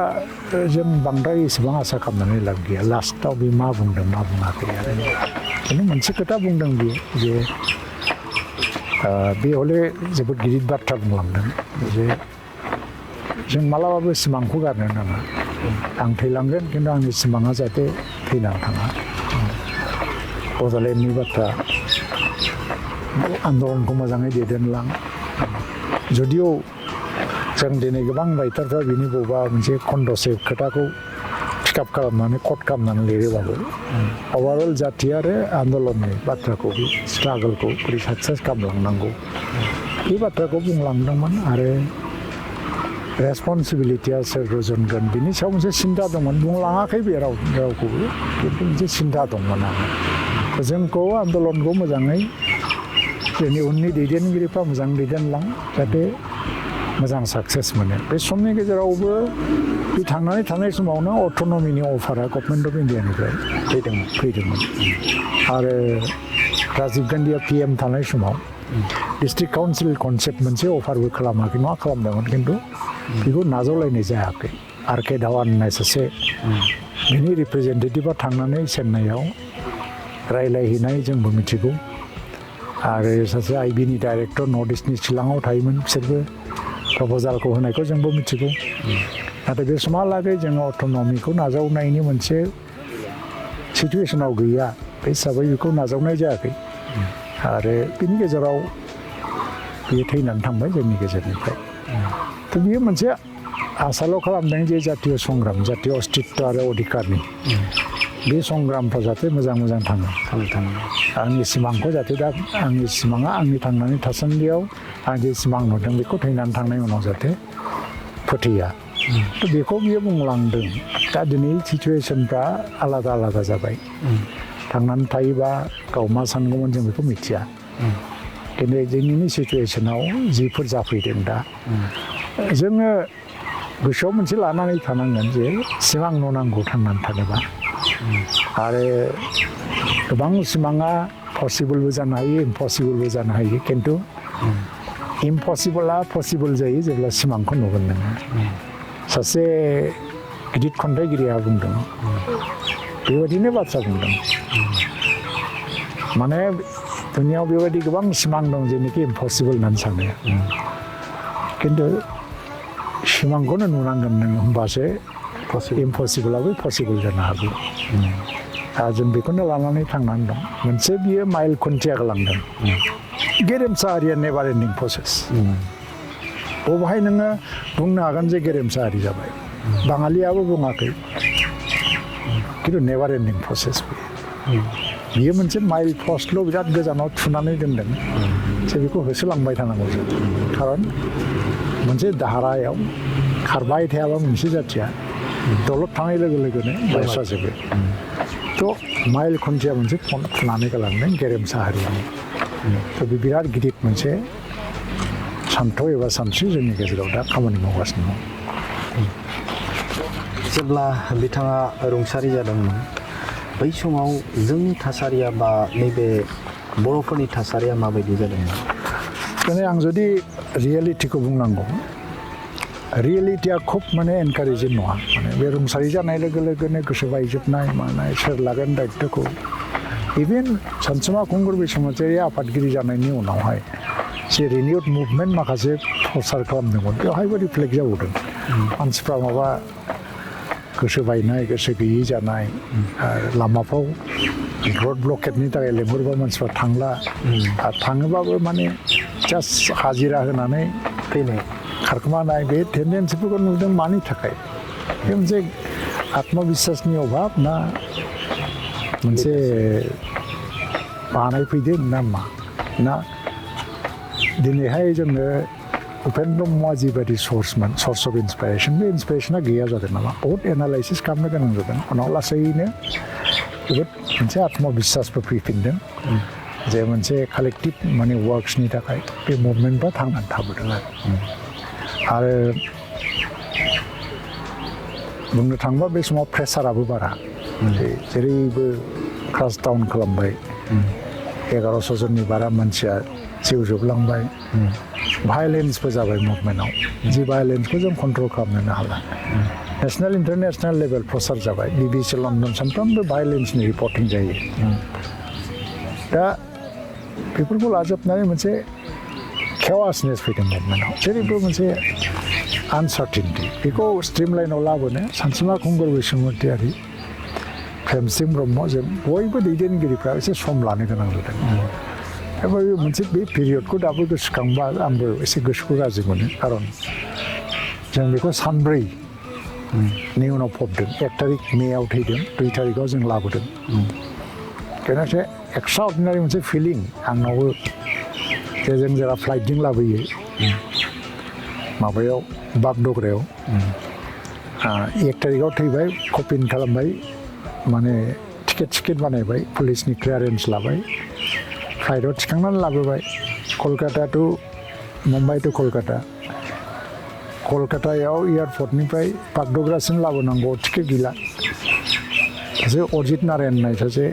जों बांद्राय एसेबां आसा खालामनानै लाब गैया लास्टआव बे मा बुंदों मा बुङाखै आरो खिन्थु मोनसे खोथा बुंदों बियो जे बे हले जोबोद गिदिर बाथ्रा बुंलांदों जे जों मालाबाबो सिमांखौ गारनो नाङा आं थैलांगोन खिन्थु आंनि सिमाङा जाहाथे थैनानै थाङा बड'लेण्डनि बाथ्रा आन्दलनखौ मोजाङै दैदेनलां जुदिअ जों दिनै गोबां राइटारफ्रा बिनि बबेबा मोनसे खन्दसे खोथाखौ पिकआप खालामनानै कट खालामनानै लिरोबाबो अभारअल जाथि आरो आन्दलननि बाथ्राखौ बे स्ट्रागोलखौ बोरै साक्सेस खालामलांनांगौ बे बाथ्राखौ बुंलांदोंमोन आरो रेसपन्सिबिलिटिया सोर रुजुनगोन बिनि सायाव मोनसे सिन्था दंमोन बुंलाङाखै बे रावखौबो खिन्थु मोनसे सिन्था दंमोन आरो जोंखौ आन्दलनखौ मोजाङै जोंनि उननि दैदेनगिरिफ्रा मोजां दैदेनलां जाहाथे मोजां साक्सेस मोनो बे समनि गेजेरावबो बे थांनानै थानाय समावनो अट'नमिनि अफारा गभर्नमेन्ट अफ इन्डियानिफ्राय फैदोंमोन आरो राजिब गान्धीया PM थानाय समाव डिस्ट्रिक्ट काउन्सिल कनसेप्ट मोनसे अफारबो खालामाखै नङा खालामदोंमोन खिन्थु बेखौ नाजावलायनाय जायाखै आर.के. धावान होननाय सासे बिनि रिप्रेजेन्टेटिभा थांनानै चेन्नाइआव रायलायहैनाय जोंबो मिथिगौ आरो सासे IBनि डाइरेक्टर नर्थ इस्टनि शिलंआव थायोमोन बिसोरबो प्रप'जालखौ होनायखौ जोंबो मिथिगौ नाथाय बे समहालागै जोङो अट'नमिखौ नाजावनायनि मोनसे सिटुवेसनाव गैया बे हिसाबै बेखौ नाजावनाय जायाखै आरो बिनि गेजेराव बियो थैनानै थांबाय जोंनि गेजेरनिफ्राय थ' बियो मोनसे आसाल' खालामदों जे जातीय संग्राम जातीय अस्तित्व आरो अधिकारनि बे संग्रामफ्रा जाहाथे मोजां थाङो आंनि सिमांखौ जाहाथे दा आंनि सिमाङा आंनि थांनानै थासान्दियाव आं जे सिमां नुदों बेखौ थैनानै थांनाय उनाव जाहाथे फोथैया थ' बेखौ बियो बुंलांदों दा दिनै सिटुवेसनफ्रा आलादा जाबाय थांनानै थायोबा गाव मा सानगौमोन जों बेखौ मिथिया खिन्थु जोंनि सिटुवेसनाव जिफोर जाफैदों दा जोङो गोसोआव मोनसे लानानै थानांगोन जे सिमां नुनांगौ थांनानै थानोबा आरो गोबां सिमाङा पसिबोलबो जानो हायो इम्पसिबोलबो जानो हायो खिन्थु इम्पसिबोला पसिबोल जायो जेब्ला सिमांखौ नुगोन नोङो सासे गिदिर खन्थाइगिरिया बुंदों बेबायदिनो बाथ्रा बुंदों माने दुनियाव बेबायदि गोबां सिमां दं जेनोखि इम्पसिबोल होननानै सानो खिन्थु सिमांखौनो नुनांगोन नोङो होमबासो इम्पसिबोलाबो पसिबोल जानो हागौ जों बेखौनो लानानै थांनानै दं मोनसे बियो माइल खुन्थिया गालांदों गेरेमसा हारिया नेभार एन्डिं प्रसेस बबेहाय नोङो बुंनो हागोन जे गेरेमसा हारि जाबाय बाङालियाबो बुङाखै खिन्थु नेभार एन्डिं प्रसेस बियो मोनसे माइल पस्टल' बिराद गोजानाव थुनानै दोनदों जे बेखौ होसोलांबाय थानांगौ खारन मोनसे धारायाव खारबाय थायाबा मोनसे जाथिया दलद थांनाय लोगो लोगोनो बायस्राजोबो थ' माइल खुन्थिया मोनसे थुनानै गालांदों गेरेमसा हारिनि थ' बे बिराद गिदिर मोनसे सान्थौ एबा सानस्रि जोंनि गेजेराव दा खामानि मावगासिनो दं जेब्ला बिथाङा रुंसारि जादोंमोन बै समाव जोंनि थासारिया बा नैबे बर'फोरनि थासारिया माबायदि जादोंमोन माने आं जुदि रियेलिटिखौ बुंनांगौ रियेलिटिया खुब माने एनकारेजिं नङा माने बे रुंसारि जानाय लोगो लोगोनो गोसो बायजोबनाय मानाय सोर लागोन दायित्वखौ इभेन सानसुमा खुंगुर बसुमतारी आफादगिरि जानायनि उनावहाय जे रिनिउड मुभमेन्ट माखासे प्रसार खालामदोंमोन बेवहायबो रिफ्लेक्ट जाबोदों मानसिफ्रा माबा गोसो बायनाय गोसो गैयै जानाय लामाफ्राव रड ब्लकेटनि थाखाय लेंहरबा मानसिफ्रा थांला आरो थाङोबाबो माने जास्ट हाजिरा होनानै फैनाय खारखोमानाय बे टेन्डेन्सिफोरखौ नुदों मानि थाखाय बे मोनसे आत्मबिश्वासनि अभाब ना मोनसे बानाय फैदों ना मा ना दिनैहाय जोङो उपेन्द्र ब्रह्मआ जिबायदि सर्स अफ इन्सपिरेसन बे इन्सपिरेसना गैया जादों नामा बहुत एनालाइसिस खालामनो गोनां जादों उनाव लासैनो जोबोद मोनसे आत्मबिश्वासबो फैफिनदों जे मोनसे कालेक्टिभ माने वार्क्सनि थाखाय बे मुभमेन्टआ थांनानै थाबोदों आरो बुंनो थाङोबा बे समाव प्रेसाराबो बारा जेरैबो क्रास डाउन खालामबाय 1100 जननि बारा मानसिया जिउ जोबलांबाय भायलेन्सबो जाबाय मुभमेन्टआव जि भायलेन्सखौ जों कन्ट्रल खालामनो हाला नेसनेल इन्टारनेसनेल लेभेल प्रसार जाबाय BBC लण्डन सानफ्रोमबो भायलेन्सनि रिपर्टिं जायो दा बेफोरखौ लाजोबनानै मोनसे केवासनेस फैदों मुभमेन्टआव जेरैबो मोनसे आनसार्टिनिटि बेखौ स्ट्रिमलाइनाव लाबोनो सानसुमा खुंगुर बसुमतारी प्रेमसिं ब्रह्म जों बयबो दैदेनगिरिफ्रा एसे सम लानो गोनां जादों एबा मोनसे बे पिरियडखौ दाबो गोसोखांबा आंबो एसे गोसोखौ गाज्रि मोनो खारन जों बेखौ सानब्रैनि उनाव फबदों 1 तारिख मेआव थैदों 2 तारिखआव जों लाबोदों बेनोसै एक्सट्राअर्डिनारि मोनसे फिलिं आंनावबो जे जों जेला फ्लाइटजों लाबोयो माबायाव बागडगरायाव 1 तारिखआव थैबाय कपिन खालामबाय माने टिकेट बानायबाय पुलिसनि क्लियारेन्स लाबाय फ्लाइटआव थिखांनानै लाबोबाय कलकाता टु मुम्बाइ टु कलकातायाव एयारपर्टनिफ्राय बागडगरासिम लाबोनांगौ टिकेट गैला सासे अजित नारायण होननाय सासे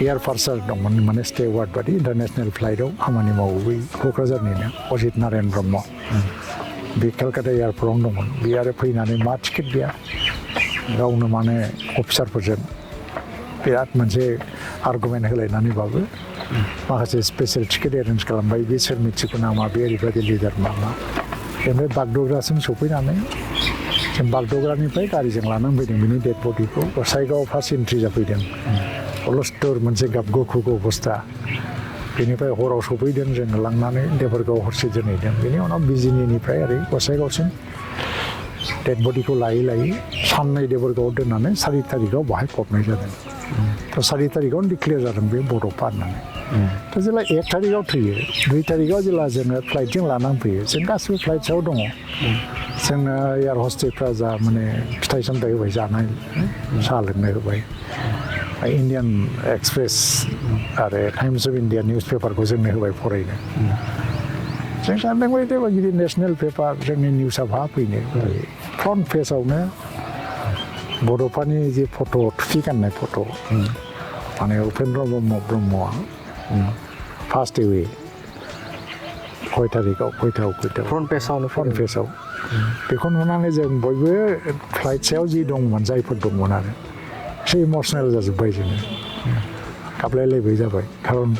एयार फार्सार दंमोन माने स्टेवार्ड बादि इन्टारनेसनेल फ्लाइटआव खामानि मावो बै क'क्राझारनिनो अजित नारायण ब्रह्म बे कलकाता एयारपर्टआवनो दंमोन बे आरो फैनानै मा टिकेट गैया गावनो माने अफिसारफोरजों बिराद मोनसे आर्गुमेन्ट होलायनानैबाबो माखासे स्पेसियेल टिकेट एरेन्ज खालामबाय बे सोर मिथिगौ नामा बे ओरैबायदि लिडार मामा ओमफ्राय बागडगरासिम सफैनानै जों बागडगरानिफ्राय गारिजों लानानै फैदों बिनि डेड बडिखौ गसाइगाव फार्स्ट एन्ट्रि जाफैदों अलस्टर मोनसे गाबगुखुगु अबस्था बेनिफ्राय हराव सफैदों जोङो लांनानै देबरगाव हरसे दोनहैदों बेनि उनाव बिजिनिनिफ्राय ओरै गसाइगावसिम डेड बडिखौ लायै साननै देबरगावआव दोननानै 4 तारिखआव बाहाय फबनाय जादों थ' 4 तारिखआवनो डिक्लेयार जादों बे बड'फा होननानै थ' जेला 1 तारिखआव थैयो 2 तारिखआव जेला जोङो फ्लाइटजों लानानै फैयो जों गासिबो फ्लाइट सायाव दङ जोंनो एयार हस्टेसफ्रा जा माने फिथाइ सामथाइ होबाय जानाय साहा लोंनो होबाय इन्डियान एक्सप्रेस आरो टाइम्स अफ इन्डिया निउस पेपारखौ जोंनो होबाय फरायनो जों सानदोंमोन देबा गिदिर नेसनेल पेपार जोंनि निउसआ बहा फैनो फ्रन्ट पेजावनो बड'फानि जे फट' थुफि गाननाय फट' माने उपेन्द्र ब्रह्मआ फार्स्ट एवे खय तारिखआव खयथायाव फ्रन्ट पेजाव बेखौ नुनानै जों बयबो फ्लाइट सायाव जि दंमोन जायफोर दंमोन आरो एसे इमसनेल जाजोब्बाय जोङो गाबलायलायबाय जाबाय खारन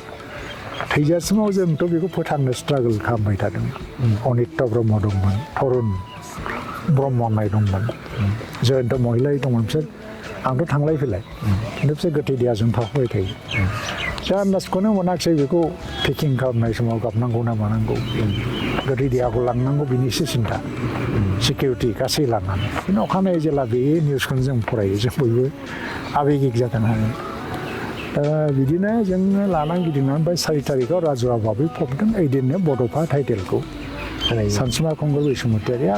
थैजासिमाव जोंथ' बेखौ फोथांनो स्ट्रागोल खालामबाय थादों अनित्य ब्रह्म दंमोन तरुन ब्रह्म होननाय दंमोन जयन्त महिलारि दंमोन बिसोर आंथ' थांलाय फैलाय खिन्थु बिसोर गोथै देहाजों थाफाबाय थायो जों आन्दाजखौनो मोनाखिसै बेखौ पेकिं खालामनाय समाव गाबनांगौ ना मानांगौ गोथै देहाखौ लांनांगौ बिनि एसे सिन्था सिकिउरिटि गासै लानानै बिनि अखानायै जेला बे निउसखौनो जों फरायो जों बयबो आबेगिक जादों आरो बिदिनो जोङो लानानै गिदिंनानै ओमफ्राय 4 तारिखआव राजुआ बाबै फबदों ओइदिननो बड'फा टाइटेलखौ सानसुमा खुंगुर बसुमतारीया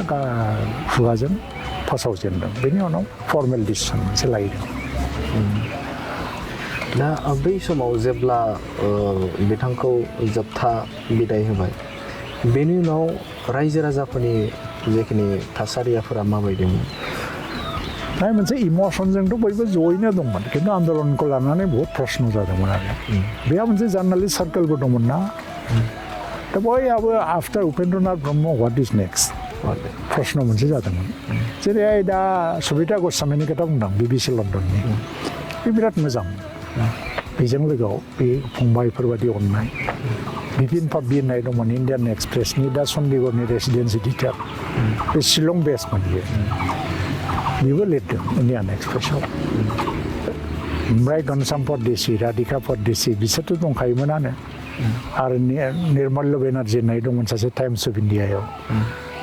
खुगाजों फोसावजेनदों बेनि उनाव फर्मेल डिसिसन मोनसे लायदों दा बै समाव जेब्ला बिथांखौ जोबथा बिदाय होबाय बेनि उनाव रायजो राजाफोरनि जेखिनि थासारियाफोरा माबायदिमोन नाय मोनसे इमसनजोंथ' बयबो जयैनो दंमोन खिन्थु आन्दलनखौ लानानै बहुत प्रश्न जादोंमोन आरो बेहा मोनसे जार्नालिस्ट सार्केलबो दंमोन ना दा बयहाबो after Upendranath Brahma what is next प्रश्न मोनसे जादोंमोन जेरैहाय दा सबिता गस्वामीनि खोथा बुंदों BBC लण्डननि बे बिराद मोजां बेजों लोगोआव बे फंबायफोरबादि अननाय बिपिन पाब्बि होननाय दंमोन इण्डियान एक्सप्रेसनि दा चन्डीगढ़नि रेसिडेन्स एडिटर बे शिलं बेसमोन बेबो लिरदों इण्डियान एक्सप्रेसआव ओमफ्राय घनश्याम परदेसि राधिका परदेसि बिसोरथ' दंखायोमोनानो आरो निर्मल्य बेनार्जि होननाय दंमोन सासे टाइम्स अफ इण्डियायाव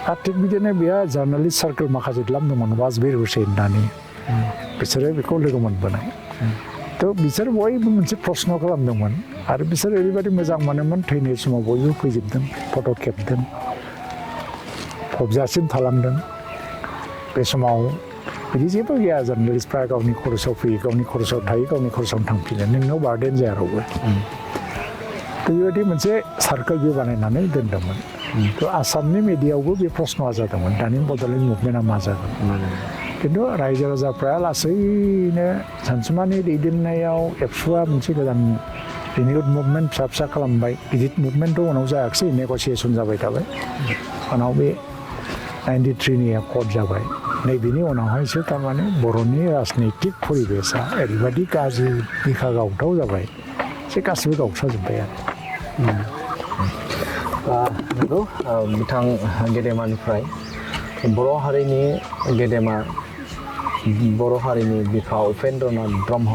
आरो थिग बिदिनो बेहा जार्नालिस्ट सार्केल माखासे द्लाम दंमोन वाजबीर हुसैन होननानै बिसोरो बेखौ लोगो मोनबोनाय थ' बिसोर बयबो मोनसे प्रश्न खालामदोंमोन आरो बिसोर ओरैबायदि मोजां मोनोमोन थैनाय समाव बयबो फैजोबदों फट' खेबदों फबजासिम थालांदों बे समाव बिदि जेबो गैया जार्नालिस्टफ्रा गावनि खरसाव फैयो गावनि खरसाव थायो गावनि खरसाव थांफिनो नोंनाव बार्डेन जाया रावबो थ' बेबायदि मोनसे सार्केल बे बानायनानै दोनदोंमोन थ' आसामनि मिडियायावबो बे प्रश्नआ जादोंमोन दानि बड'लेण्ड मुभमेन्टआ मा जागोन खिन्थु रायजो राजाफ्रा लासैनो सानसुमानि दैदेननायाव एबसुआ मोनसे गोदान रिनिउड मुभमेन्ट फिसा फिसा खालामबाय गिदिर मुभमेन्टथ' उनाव जायाखिसै नेगसियेसन जाबाय थाबाय उनाव बे 93नि एकर्ड जाबाय नैबेनि उनावहायसो थारमाने बर'नि राजनैतिक परिबेसआ ओरैबायदि गाज्रि बिखा गावथाव जाबाय जे गासिबो गावस्राजोब्बाय आरो नंगौ बिथां गेदेमानिफ्राय बर' हारिनि गेदेमा बर' हारिनि बिफा उपेन्द्रनाथ ब्रह्म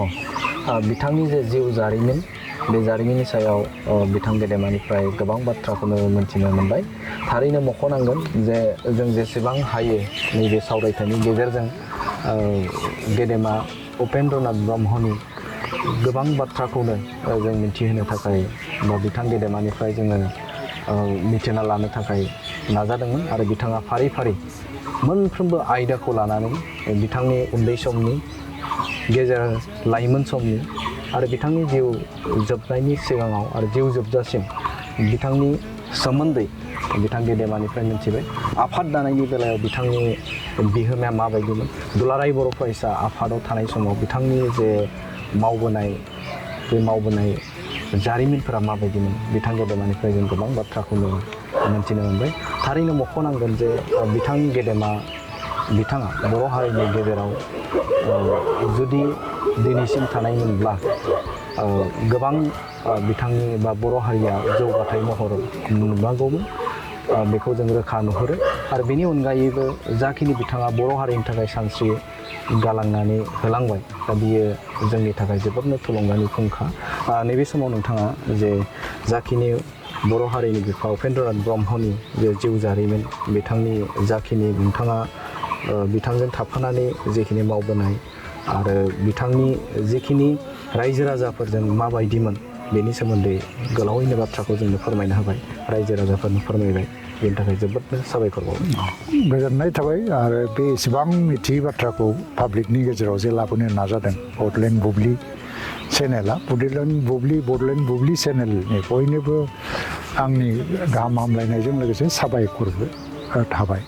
बिथांनि जे जिउ जारिमिन बे जारिमिननि सायाव बिथां गेदेमानिफ्राय गोबां बाथ्राखौनो मोन्थिनो मोनबाय थारैनो मख'नांगोन जे जों जेसेबां हायो नैबे सावरायथायनि गेजेरजों गेदेमा उपेन्द्रनाथ ब्रह्मनि गोबां बाथ्राखौनो जों मिथिहोनो थाखाय बा बिथां गेदेमानिफ्राय जोङो मिथिना लानो थाखाय नाजादोंमोन आरो बिथाङा फारि फारि मोनफ्रोमबो आयदाखौ लानानै बिथांनि उन्दै समनि गेजेर लाइमोन समनि आरो बिथांनि जिउ जोबनायनि सिगाङाव आरो जिउ जोबजासिम बिथांनि सोमोन्दै बिथां गेदेमानिफ्राय मिथिबाय आफाद दानायनि बेलायाव बिथांनि बिहोमाया माबायदिमोन दुलाराय बर' फरायसा आफादाव थानाय समाव बिथांनि जे मावबोनाय बे मावबोनाय जारिमिनफोरा माबायदिमोन बिथां गेदेमानिफ्राय जों गोबां बाथ्राखौनो मोन्थिनो मोनबाय थारैनो मख'नांगोन जे बिथां गेदेमा बिथाङा बर' हारिनि गेजेराव जुदि दिनैसिम थानायमोनब्ला गोबां बिथांनि बा बर' हारिया जौगाथाय महर नुनांगौमोन बेखौ जों रोखा नुहुरो आरो बेनि अनगायैबो जाखिनि बिथाङा बर' हारिनि थाखाय सानस्रि गालांनानै होलांबाय दा बियो जोंनि थाखाय जोबोदनो थुलुंगानि फुंखा नैबे समाव नोंथाङा जे जाखिनि बर' हारिनि बिफा उपेन्द्रनाथ ब्रह्मनि जे जिउ जारिमिन बिथांनि जाखिनि नोंथाङा बिथांजों थाफानानै जेखिनि मावबोनाय आरो बिथांनि जेखिनि रायजो राजाफोरजों माबायदिमोन बेनि सोमोन्दै गोलावैनो बाथ्राखौ जोंनो फोरमायनो होबाय रायजो राजाफोरनो फोरमायबाय बेनि थाखाय जोबोदनो साबायखर बावबाय गोजोननाय थाबाय आरो बे एसेबां मिथियै बाथ्राखौ पाब्लिकनि गेजेराव जे लाबोनो नाजादों बड'लेण्ड बुब्लि चेनेला बड'लेण्ड बुब्लि चेनेलनि बयनोबो आंनि गाहाम हामलायनायजों लोगोसे साबायखरबो थाबाय